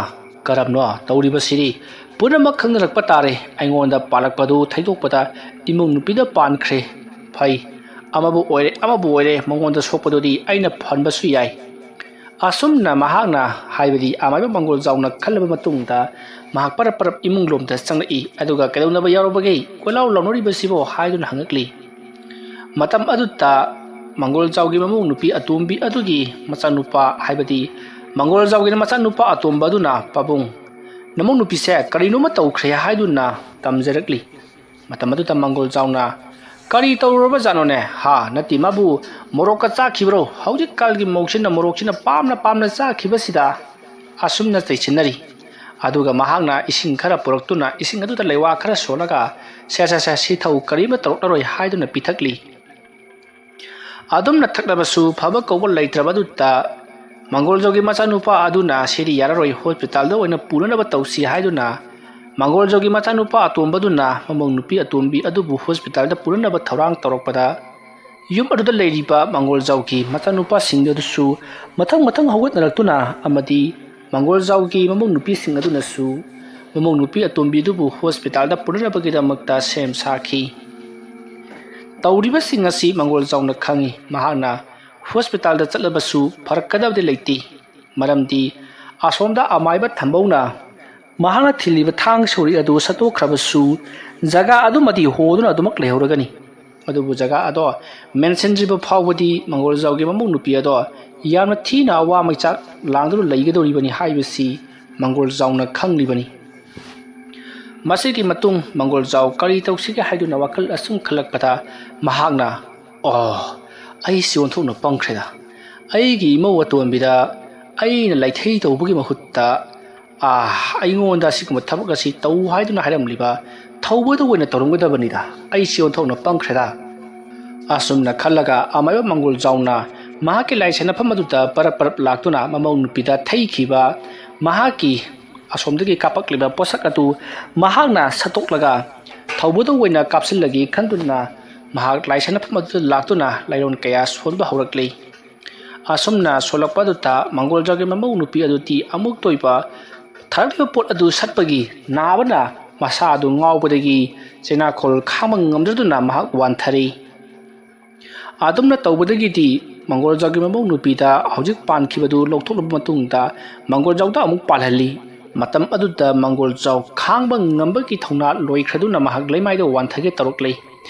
"ꯀꯔꯝꯅꯣ ꯇꯧꯔꯤꯕꯁꯤꯗꯤ? ꯄꯨꯝꯅꯃꯛ ꯈꯪꯅꯔꯛꯄ ꯇꯥꯔꯦ꯫ ꯑꯩꯉꯣꯟꯗ ꯄꯥꯜꯂꯛꯄꯗꯨ ꯊꯩꯗꯣꯛꯄꯗ ꯏꯃꯧ ꯅꯨꯄꯤꯗ ꯄꯥꯟꯈ꯭ꯔꯦ꯫ ꯐꯩ, ꯑꯃꯕꯨ ꯑꯣꯏꯔꯦ ꯑꯃꯕꯨ ꯑꯣꯏꯔꯦ, ꯃꯉꯣꯟꯗ ꯁꯣꯛꯄꯗꯨꯗꯤ ꯑꯩꯅ ꯐꯍꯟꯕꯁꯨ ꯌꯥꯏ"꯫ ꯑꯁꯨꯝꯅ ꯃꯍꯥꯛꯅ, ꯍꯥꯏꯕꯗꯤ ꯑꯃꯥꯏꯕ ꯃꯪꯒꯣꯜꯖꯥꯎꯅ ꯈꯜꯂꯕ ꯃꯇꯨꯡꯗ ꯃꯍꯥꯛ ꯄꯔꯞ ꯄꯔꯞ ꯏꯃꯨꯡ ꯂꯣꯝꯗ ꯆꯪꯂꯛꯏ꯫ ꯑꯗꯨꯒ "ꯀꯩꯗꯧꯅꯕ ꯌꯥꯎꯔꯕꯒꯦ? ꯀꯣꯏꯂꯥꯎ ꯂꯥꯎꯅꯔꯤꯕꯁꯤꯕꯣ?" ꯍꯥꯏꯗꯨꯅ ꯍꯪꯉꯛꯂꯤ꯫ ꯃꯇꯝ ꯑꯗꯨꯗ ꯃꯪꯒꯣꯜꯖꯥꯎꯒꯤ ꯃꯃꯧ ꯅꯨꯄꯤ ꯑꯇꯣꯝꯕꯤ ꯑꯗꯨꯒꯤ ꯃꯆꯥꯅꯨꯄꯥ, ꯍꯥꯏꯕꯗꯤ ꯃꯪꯒꯣꯜꯖꯥꯎꯒꯤ ꯃꯆꯥꯅꯨꯄꯥ ꯑꯇꯣꯝꯕ ꯑꯗꯨꯅ, "ꯄꯥꯕꯨꯡ, ꯅꯃꯧ ꯅꯨꯄꯤꯁꯦ ꯀꯔꯤꯅꯣꯃ ꯇꯧꯈ꯭ꯔꯦ" ꯍꯥꯏꯗꯨꯅ ꯇꯝꯖꯔꯛꯂꯤ꯫ ꯃꯇꯝ ꯑꯗꯨꯗ ꯃꯪꯒꯣꯜꯖꯥꯎꯅ, "ꯀꯔꯤ ꯇꯧꯔꯨꯔꯕꯖꯥꯠꯅꯣꯅꯦ? ꯍꯥ, ꯅꯠꯇꯦ, ꯃꯥꯕꯨ ꯃꯣꯔꯣꯛꯀ ꯆꯥꯈꯤꯕ꯭ꯔꯣ? ꯍꯧꯖꯤꯛꯀꯥꯜꯒꯤ ꯃꯧꯁꯤꯅ ꯃꯣꯔꯣꯛꯁꯤꯅ ꯄꯥꯝꯅ ꯄꯥꯝꯅ ꯆꯥꯈꯤꯕꯁꯤꯗ" ꯑꯁꯨꯝꯅ ꯆꯩꯁꯤꯟꯅꯔꯤ꯫ ꯑꯗꯨꯒ ꯃꯍꯥꯛꯅ ꯏꯁꯤꯡ ꯈꯔ ꯄꯨꯔꯛꯇꯨꯅ ꯏꯁꯤꯡ ꯑꯗꯨꯗ ꯂꯩꯋꯥ ꯈꯔ ꯁꯣꯜꯂꯒ, "ꯁꯦ, ꯁꯦ, ꯁꯦ, ꯁꯤ ꯊꯛꯎ, ꯀꯔꯤꯃ ꯇꯧꯔꯛꯂꯔꯣꯏ" ꯍꯥꯏꯗꯨꯅ ꯄꯤꯊꯛꯂꯤ꯫ ꯑꯗꯨꯝꯅ ꯊꯛꯂꯕꯁꯨ ꯐꯕ ꯀꯧꯕ ꯂꯩꯇ꯭ꯔꯕ ꯑꯗꯨꯗ ꯃꯪꯒꯣꯜꯖꯧꯒꯤ ꯃꯆꯥꯅꯨꯄꯥ ꯑꯗꯨꯅ "ꯁꯤꯗꯤ ꯌꯥꯔꯔꯣꯏ, ꯍꯣꯁꯄꯤꯇꯥꯜꯗ ꯑꯣꯏꯅ ꯄꯨꯅꯅꯕ ꯇꯧꯁꯤ" ꯍꯥꯏꯗꯨꯅ ꯃꯪꯒꯣꯜꯖꯧꯒꯤ ꯃꯆꯥꯅꯨꯄꯥ ꯑꯇꯣꯝꯕꯗꯨꯅ ꯃꯃꯧ ꯅꯨꯄꯤ ꯑꯇꯣꯝꯕꯤ ꯑꯗꯨꯕꯨ ꯍꯣꯁꯄꯤꯇꯥꯜꯗ ꯄꯨꯅꯅꯕ ꯊꯧꯔꯥꯡ ꯇꯧꯔꯛꯄꯗ, ꯌꯨꯝ ꯑꯗꯨꯗ ꯂꯩꯔꯤꯕ ꯃꯪꯒꯣꯜꯖꯧꯒꯤ ꯃꯆꯥꯅꯨꯄꯥꯁꯤꯡ ꯑꯗꯨꯁꯨ ꯃꯊꯪ ꯃꯊꯪ ꯍꯧꯒꯠꯅꯔꯛꯇꯨꯅ ꯑꯃꯗꯤ ꯃꯪꯒꯣꯜꯖꯧꯒꯤ ꯃꯃꯧ ꯅꯨꯄꯤꯁꯤꯡ ꯑꯗꯨꯅꯁꯨ ꯃꯃꯧ ꯅꯨꯄꯤ ꯑꯇꯣꯝꯕꯤꯗꯨꯕꯨ ꯍꯣꯁꯄꯤꯇꯥꯜꯗ ꯄꯨꯅꯅꯕꯒꯤꯗꯃꯛꯇ ꯁꯦꯝ ꯁꯥꯈꯤ꯫ ꯇꯧꯔꯤꯕꯁꯤꯡ ꯑꯁꯤ ꯃꯪꯒꯣꯜꯖꯧꯅ ꯈꯪꯏ꯫ ꯃꯍꯥꯛꯅ ꯍꯣꯁꯄꯤꯇꯥꯜꯗ ꯆꯠꯂꯕꯁꯨ ꯐꯔꯛꯀꯗꯕꯗꯤ ꯂꯩꯇꯦ, ꯃꯔꯝꯗꯤ ꯑꯁꯣꯝꯗ ꯑꯃꯥꯏꯕ ꯊꯝꯕꯧꯅ ꯃꯍꯥꯛꯅ ꯊꯤꯜꯂꯤꯕ ꯊꯥꯡ ꯁꯣꯔꯤ ꯑꯗꯨ ꯁꯠꯇꯣꯛꯈ꯭ꯔꯕꯁꯨ ꯖꯒꯥ ꯑꯗꯨꯃꯗꯤ ꯍꯣꯗꯨꯅ ꯑꯗꯨꯃꯛ ꯂꯩꯍꯧꯔꯒꯅꯤ꯫ ꯑꯗꯨꯕꯨ ꯖꯒꯥ ꯑꯗꯣ ꯃꯦꯟꯁꯤꯟꯗ꯭ꯔꯤꯕ ꯐꯥꯎꯕꯗꯤ ꯃꯪꯒꯣꯜꯖꯧꯒꯤ ꯃꯃꯧ ꯅꯨꯄꯤ ꯑꯗꯣ ꯌꯥꯝꯅ ꯊꯤꯅ ꯑꯋꯥ ꯃꯩꯆꯥꯛ ꯂꯥꯡꯗꯨꯅ ꯂꯩꯒꯗꯧꯔꯤꯕꯅꯤ ꯍꯥꯏꯕꯁꯤ ꯃꯪꯒꯣꯜꯖꯧꯅ ꯈꯪꯂꯤꯕꯅꯤ꯫ ꯃꯁꯤꯒꯤ ꯃꯇꯨꯡ ꯃꯪꯒꯣꯜꯖꯧ ꯀꯔꯤ ꯇꯧꯁꯤꯒꯦ ꯍꯥꯏꯗꯨꯅ ꯋꯥꯈꯜ ꯑꯁꯨꯝ ꯈꯜꯂꯛꯄꯗ ꯃꯍꯥꯛꯅ, "ꯑꯣ, "ꯑꯩꯁꯤ ꯑꯣꯟꯊꯣꯛꯅ ꯄꯪꯈ꯭ꯔꯦꯗ꯫ ꯑꯩꯒꯤ ꯏꯃꯧ ꯑꯇꯣꯟꯕꯤꯗ ꯑꯩꯅ ꯂꯩꯊꯩ ꯇꯧꯕꯒꯤ ꯃꯍꯨꯠꯇ, ꯑꯥ, ꯑꯩꯉꯣꯟꯗ ꯑꯁꯤꯒꯨꯝꯕ ꯊꯕꯛ ꯑꯁꯤ ꯇꯧ ꯍꯥꯏꯗꯨꯅ ꯍꯥꯏꯔꯝꯂꯤꯕ ꯊꯧꯕꯗ ꯑꯣꯏꯅ ꯇꯧꯔꯝꯒꯗꯕꯅꯤꯗ꯫ ꯑꯩꯁꯤ ꯑꯣꯟꯊꯣꯛꯅ ꯄꯪꯈ꯭ꯔꯦꯗ"꯫ ꯑꯁꯨꯝꯅ ꯈꯜꯂꯒ ꯑꯃꯥꯏꯕ ꯃꯪꯒꯣꯜꯖꯥꯎꯅ ꯃꯍꯥꯛꯀꯤ ꯂꯥꯏ ꯁꯥꯟꯅꯐꯝ ꯑꯗꯨꯗ ꯄꯔꯞ ꯄꯔꯞ ꯂꯥꯛꯇꯨꯅ ꯃꯃꯧ ꯅꯨꯄꯤꯗ ꯊꯩꯈꯤꯕ ꯃꯍꯥꯛꯀꯤ ꯑꯁꯣꯝꯗꯒꯤ ꯀꯥꯞꯄꯛꯂꯤꯕ ꯄꯣꯠꯁꯛ ꯑꯗꯨ ꯃꯍꯥꯛꯅ ꯁꯠꯇꯣꯛꯂꯒ ꯊꯧꯕꯗ ꯑꯣꯏꯅ ꯀꯥꯞꯁꯤꯜꯂꯒꯦ ꯈꯟꯗꯨꯅ ꯃꯍꯥꯛ ꯂꯥꯏ ꯁꯥꯟꯅꯐꯝ ꯑꯗꯨꯗ ꯂꯥꯛꯇꯨꯅ ꯂꯥꯏꯔꯣꯟ ꯀꯌꯥ ꯁꯣꯟꯕ ꯍꯧꯔꯛꯂꯤ꯫ ꯑꯁꯨꯝꯅ ꯁꯣꯜꯂꯛꯄ ꯑꯗꯨꯗ ꯃꯪꯒꯣꯜꯖꯥꯎꯒꯤ ꯃꯃꯧ ꯅꯨꯄꯤ ꯑꯗꯨꯗꯤ ꯑꯃꯨꯛꯇ ꯑꯣꯏꯕ ꯊꯥꯔꯛꯂꯤꯕ ꯄꯣꯠ ꯑꯗꯨ ꯁꯠꯄꯒꯤ ꯅꯥꯕꯅ ꯃꯁꯥ ꯑꯗꯨ ꯉꯥꯎꯕꯗꯒꯤ ꯆꯩꯅꯥꯈꯣꯜ ꯈꯥꯡꯕ ꯉꯝꯗꯗꯨꯅ ꯃꯍꯥꯛ ꯋꯥꯟꯊꯔꯤ꯫ ꯑꯗꯨꯝꯅ ꯇꯧꯕꯗꯒꯤꯗꯤ ꯃꯪꯒꯣꯜꯖꯥꯎꯒꯤ ꯃꯃꯧ ꯅꯨꯄꯤꯗ ꯍꯧꯖꯤꯛ ꯄꯥꯟꯈꯤꯕꯗꯨ ꯂꯧꯊꯣꯛꯂꯕ ꯃꯇꯨꯡꯗ ꯃꯪꯒꯣꯜꯖꯥꯎꯗ ꯑꯃꯨꯛ ꯄꯥꯜꯍꯜꯂꯤ꯫ ꯃꯇꯝ ꯑꯗꯨꯗ ꯃꯪꯒꯣꯜꯖꯥꯎ ꯈꯥꯡꯕ ꯉꯝꯕꯒꯤ ꯊꯧꯅꯥ ꯂꯣꯏꯈ꯭ꯔꯗꯨꯅ ꯃꯍꯥꯛ ꯂꯩꯃꯥꯏꯗ ꯋꯥꯟꯊꯒꯦ ꯇꯧꯔꯛꯂꯤ꯫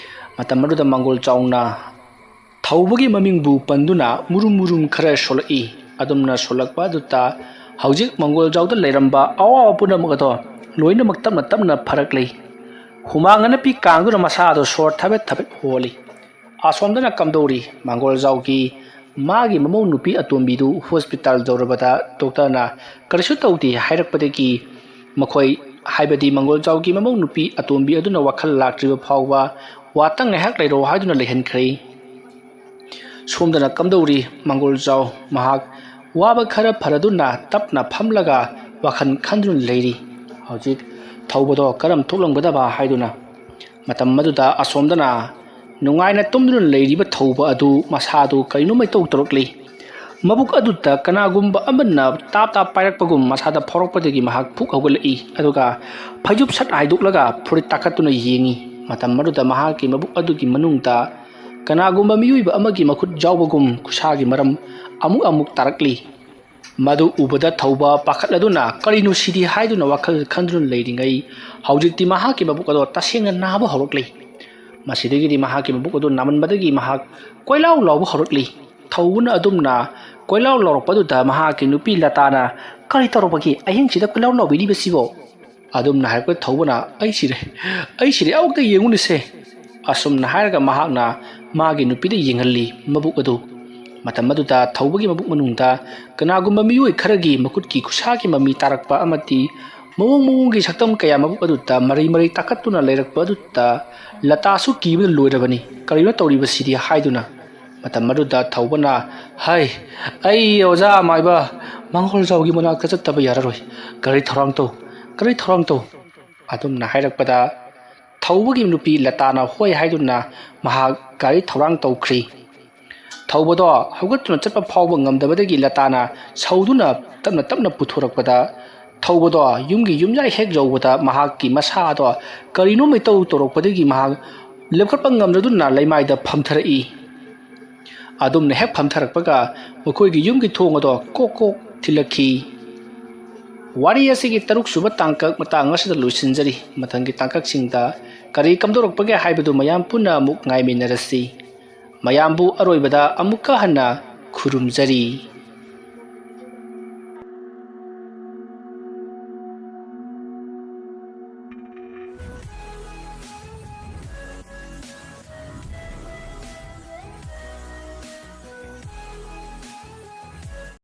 ꯃꯇꯝ ꯑꯗꯨꯗ ꯃꯪꯒꯣꯜꯖꯥꯎꯅ ꯊꯧꯕꯒꯤ ꯃꯃꯤꯡꯕꯨ ꯄꯟꯗꯨꯅ ꯃꯨꯔꯨꯝ ꯃꯨꯔꯨꯝ ꯈꯔ ꯁꯣꯜꯂꯛꯏ꯫ ꯑꯗꯨꯝꯅ ꯁꯣꯜꯂꯛꯄ ꯑꯗꯨꯗ ꯍꯧꯖꯤꯛ ꯃꯪꯒꯣꯜꯖꯥꯎꯗ ꯂꯩꯔꯝꯕ ꯑꯋꯥꯕ ꯄꯨꯝꯅꯃꯛ ꯑꯗꯣ ꯂꯣꯏꯅꯃꯛ ꯇꯞꯅ ꯇꯞꯅ ꯐꯔꯛꯂꯤ꯫ ꯍꯨꯃꯥꯡ ꯑꯅꯞꯄꯤ ꯀꯥꯡꯗꯨꯅ ꯃꯁꯥꯗꯣ ꯁꯣꯔ ꯊꯕꯦꯠ ꯊꯕꯦꯠ ꯍꯣꯜꯂꯤ꯫ ꯑꯁꯣꯝꯗꯅ ꯀꯝꯗꯧꯔꯤ? ꯃꯪꯒꯣꯜꯖꯥꯎꯒꯤ ꯃꯥꯒꯤ ꯃꯃꯧ ꯅꯨꯄꯤ ꯑꯇꯣꯝꯕꯤꯗꯨ ꯍꯣꯁꯄꯤꯇꯥꯜ ꯌꯧꯔꯕꯗ ꯗꯣꯛꯇꯔꯅ ꯀꯔꯤꯁꯨ ꯇꯧꯗꯦ ꯍꯥꯏꯔꯛꯄꯗꯒꯤ ꯃꯈꯣꯏ, ꯍꯥꯏꯕꯗꯤ ꯃꯪꯒꯣꯜꯖꯥꯎꯒꯤ ꯃꯃꯧ ꯅꯨꯄꯤ ꯑꯇꯣꯝꯕꯤ ꯑꯗꯨꯅ ꯋꯥꯈꯜ ꯂꯥꯛꯇ꯭ꯔꯤꯕ ꯐꯥꯎꯕ ꯋꯥꯇꯪ ꯉꯥꯏꯍꯥꯛ ꯂꯩꯔꯣ ꯍꯥꯏꯗꯨꯅ ꯂꯩꯍꯟꯈ꯭ꯔꯦ꯫ ꯁꯣꯝꯗꯅ ꯀꯝꯗꯧꯔꯤ? ꯃꯪꯒꯣꯜꯖꯥꯎ ꯃꯍꯥꯛ ꯋꯥꯕ ꯈꯔ ꯐꯔꯗꯨꯅ ꯇꯞꯅ ꯐꯝꯂꯒ ꯋꯥꯈꯜ ꯈꯟꯗꯨꯅ ꯂꯩꯔꯤ꯫ ꯍꯧꯖꯤꯛ ꯊꯧꯕꯗꯣ ꯀꯔꯝ ꯊꯣꯛꯂꯝꯒꯗꯕ ꯍꯥꯏꯗꯨꯅ꯫ ꯃꯇꯝ ꯑꯗꯨꯗ ꯑꯁꯣꯝꯗꯅ ꯅꯨꯡꯉꯥꯏꯅ ꯇꯨꯝꯗꯨꯅ ꯂꯩꯔꯤꯕ ꯊꯧꯕ ꯑꯗꯨ ꯃꯁꯥꯗꯨ ꯀꯔꯤꯅꯣꯃ ꯏꯇꯧ ꯇꯧꯔꯛꯂꯤ꯫ ꯃꯕꯨꯛ ꯑꯗꯨꯗ ꯀꯅꯥꯒꯨꯝꯕ ꯑꯃꯅ ꯇꯥꯞ ꯇꯥꯞ ꯄꯥꯏꯔꯛꯄꯒꯨꯝ ꯃꯁꯥꯗ ꯐꯥꯎꯔꯛꯄꯗꯒꯤ ꯃꯍꯥꯛ ꯐꯨꯛ ꯍꯧꯒꯠꯂꯛꯏ, ꯑꯗꯨꯒ ꯐꯩꯖꯨꯞ ꯁꯠ ꯍꯥꯏꯗꯣꯛꯂꯒ ꯐꯨꯔꯤꯠ ꯇꯥꯈꯠꯇꯨꯅ ꯌꯦꯡꯏ꯫ ꯃꯇꯝ ꯑꯗꯨꯗ ꯃꯍꯥꯛꯀꯤ ꯃꯕꯨꯛ ꯑꯗꯨꯒꯤ ꯃꯅꯨꯡꯗ ꯀꯅꯥꯒꯨꯝꯕ ꯃꯤꯑꯣꯏꯕ ꯑꯃꯒꯤ ꯃꯈꯨꯠ ꯌꯥꯎꯕꯒꯨꯝ ꯈꯨꯠꯁꯥꯒꯤ ꯃꯔꯝ ꯑꯃꯨꯛ ꯑꯃꯨꯛ ꯇꯥꯔꯛꯂꯤ꯫ ꯃꯗꯨ ꯎꯕꯗ ꯊꯧꯕ ꯄꯥꯈꯠꯂꯗꯨꯅ "ꯀꯔꯤꯅꯣ ꯁꯤꯗꯤ?" ꯍꯥꯏꯗꯨꯅ ꯋꯥꯈꯜ ꯈꯟꯗꯨꯅ ꯂꯩꯔꯤꯉꯩ, ꯍꯧꯖꯤꯛꯇꯤ ꯃꯍꯥꯛꯀꯤ ꯃꯕꯨꯛ ꯑꯗꯣ ꯇꯁꯦꯡꯅ ꯅꯥꯕ ꯍꯧꯔꯛꯂꯤ꯫ ꯃꯁꯤꯗꯒꯤꯗꯤ ꯃꯍꯥꯛꯀꯤ ꯃꯕꯨꯛ ꯑꯗꯨ ꯅꯥꯃꯟꯕꯗꯒꯤ ꯃꯍꯥꯛ ꯀꯣꯏꯂꯥꯎ ꯂꯥꯎꯕ ꯍꯧꯔꯛꯂꯤ꯫ ꯊꯧꯕꯅ ꯑꯗꯨꯝꯅ ꯀꯣꯏꯂꯥꯎ ꯂꯥꯎꯔꯛꯄꯗꯨꯗ ꯃꯍꯥꯛꯀꯤ ꯅꯨꯄꯤ ꯂꯇꯥꯅ, "ꯀꯔꯤ ꯇꯧꯔꯕꯒꯦ? ꯑꯍꯤꯡꯁꯤꯗ ꯀꯣꯏꯂꯥꯎ ꯂꯥꯎꯕꯤꯔꯤꯕꯁꯤꯕꯣ?" ꯑꯗꯨꯝꯅ ꯍꯥꯏꯔꯛꯄ ꯊꯧꯕꯅ, "ꯑꯩ ꯁꯤꯔꯦ, ꯑꯩ ꯁꯤꯔꯦ, ꯑꯃꯨꯛꯇ ꯌꯦꯡꯉꯨꯅꯁꯦ"꯫ ꯑꯁꯨꯝꯅ ꯍꯥꯏꯔꯒ ꯃꯍꯥꯛꯅ ꯃꯥꯒꯤ ꯅꯨꯄꯤꯗ ꯌꯦꯡꯍꯜꯂꯤ ꯃꯕꯨꯛ ꯑꯗꯨ꯫ ꯃꯇꯝ ꯑꯗꯨꯗ ꯊꯧꯕꯒꯤ ꯃꯕꯨꯛ ꯃꯅꯨꯡꯗ ꯀꯅꯥꯒꯨꯝꯕ ꯃꯤꯑꯣꯏ ꯈꯔꯒꯤ ꯃꯈꯨꯠꯀꯤ ꯈꯨꯠꯁꯥꯒꯤ ꯃꯃꯤ ꯇꯥꯔꯛꯄ ꯑꯃꯗꯤ ꯃꯑꯣꯡ ꯃꯑꯣꯡꯒꯤ ꯁꯛꯇꯝ ꯀꯌꯥ ꯃꯕꯨꯛ ꯑꯗꯨꯗ ꯃꯔꯩ ꯃꯔꯩ ꯇꯥꯈꯠꯇꯨꯅ ꯂꯩꯔꯛꯄ ꯑꯗꯨꯗ ꯂꯇꯥꯁꯨ ꯀꯤꯕꯅ ꯂꯣꯏꯔꯕꯅꯤ꯫ "ꯀꯔꯤꯅꯣ ꯇꯧꯔꯤꯕꯁꯤꯗꯤ?" ꯍꯥꯏꯗꯨꯅ꯫ ꯃꯇꯝ ꯑꯗꯨꯗ ꯊꯧꯕꯅ, "ꯍꯩ, ꯑꯩ ꯑꯣꯖꯥ ꯃꯥꯏꯕ ꯃꯥꯡꯒꯣꯜꯖꯥꯎꯒꯤ ꯃꯅꯥꯛꯇ ꯆꯠꯇꯕ ꯌꯥꯔꯔꯣꯏ꯫ ꯒꯥꯔꯤ ꯊꯧꯔꯥꯡ ꯇꯧ, ꯒꯥꯔꯤ ꯊꯧꯔꯥꯡ ꯇꯧ"꯫ ꯑꯗꯨꯝꯅ ꯍꯥꯏꯔꯛꯄꯗ ꯊꯧꯕꯒꯤ ꯅꯨꯄꯤ ꯂꯇꯥꯅ ꯍꯣꯏ ꯍꯥꯏꯗꯨꯅ ꯃꯍꯥꯛ ꯒꯥꯔꯤ ꯊꯧꯔꯥꯡ ꯇꯧꯈ꯭ꯔꯤ꯫ ꯊꯧꯕꯗꯣ ꯍꯧꯒꯠꯇꯨꯅ ꯆꯠꯄ ꯐꯥꯎꯕ ꯉꯝꯗꯕꯗꯒꯤ ꯂꯇꯥꯅ ꯁꯧꯗꯨꯅ ꯇꯞꯅ ꯇꯞꯅ ꯄꯨꯊꯣꯔꯛꯄꯗ ꯊꯧꯕꯗꯣ ꯌꯨꯝꯒꯤ ꯌꯨꯝꯌꯥꯏ ꯍꯦꯛ ꯌꯧꯕꯗ ꯃꯍꯥꯛꯀꯤ ꯃꯁꯥꯗꯣ ꯀꯔꯤꯅꯣꯝ ꯏꯇꯧ ꯇꯧꯔꯛꯄꯗꯒꯤ ꯃꯍꯥꯛ ꯂꯦꯞꯈꯠꯄ ꯉꯝꯗꯗꯨꯅ ꯂꯩꯃꯥꯏꯗ ꯐꯝꯊꯔꯛꯏ꯫ ꯑꯗꯨꯝꯅ ꯍꯦꯛ ꯐꯝꯊꯔꯛꯄꯒ ꯃꯈꯣꯏꯒꯤ ꯌꯨꯝꯒꯤ ꯊꯣꯡ ꯑꯗꯣ ꯀꯣꯛ ꯀꯣꯛ ꯊꯤꯜꯂꯛꯈꯤ꯫ ꯋꯥꯔꯤ ꯑꯁꯤꯒꯤ ꯇꯔꯨꯛ ꯁꯨꯕ ꯇꯥꯡꯀꯛ ꯃꯇꯥꯡ ꯑꯁꯤꯗ ꯂꯣꯏꯁꯤꯟꯖꯔꯤ꯫ ꯃꯊꯪꯒꯤ ꯇꯥꯡꯀꯛꯁꯤꯡꯗ ꯀꯔꯤ ꯀꯝꯗꯧꯔꯛꯄꯒꯦ ꯍꯥꯏꯕꯗꯨ ꯃꯌꯥꯝ ꯄꯨꯟꯅ ꯑꯃꯨꯛ ꯉꯥꯏꯃꯤꯟꯅꯔꯁꯤ꯫ ꯃꯌꯥꯝꯕꯨ ꯑꯔꯣꯏꯕꯗ ꯑꯃꯨꯛꯀ ꯍꯟꯅ ꯈꯨꯔꯨꯝꯖꯔꯤ꯫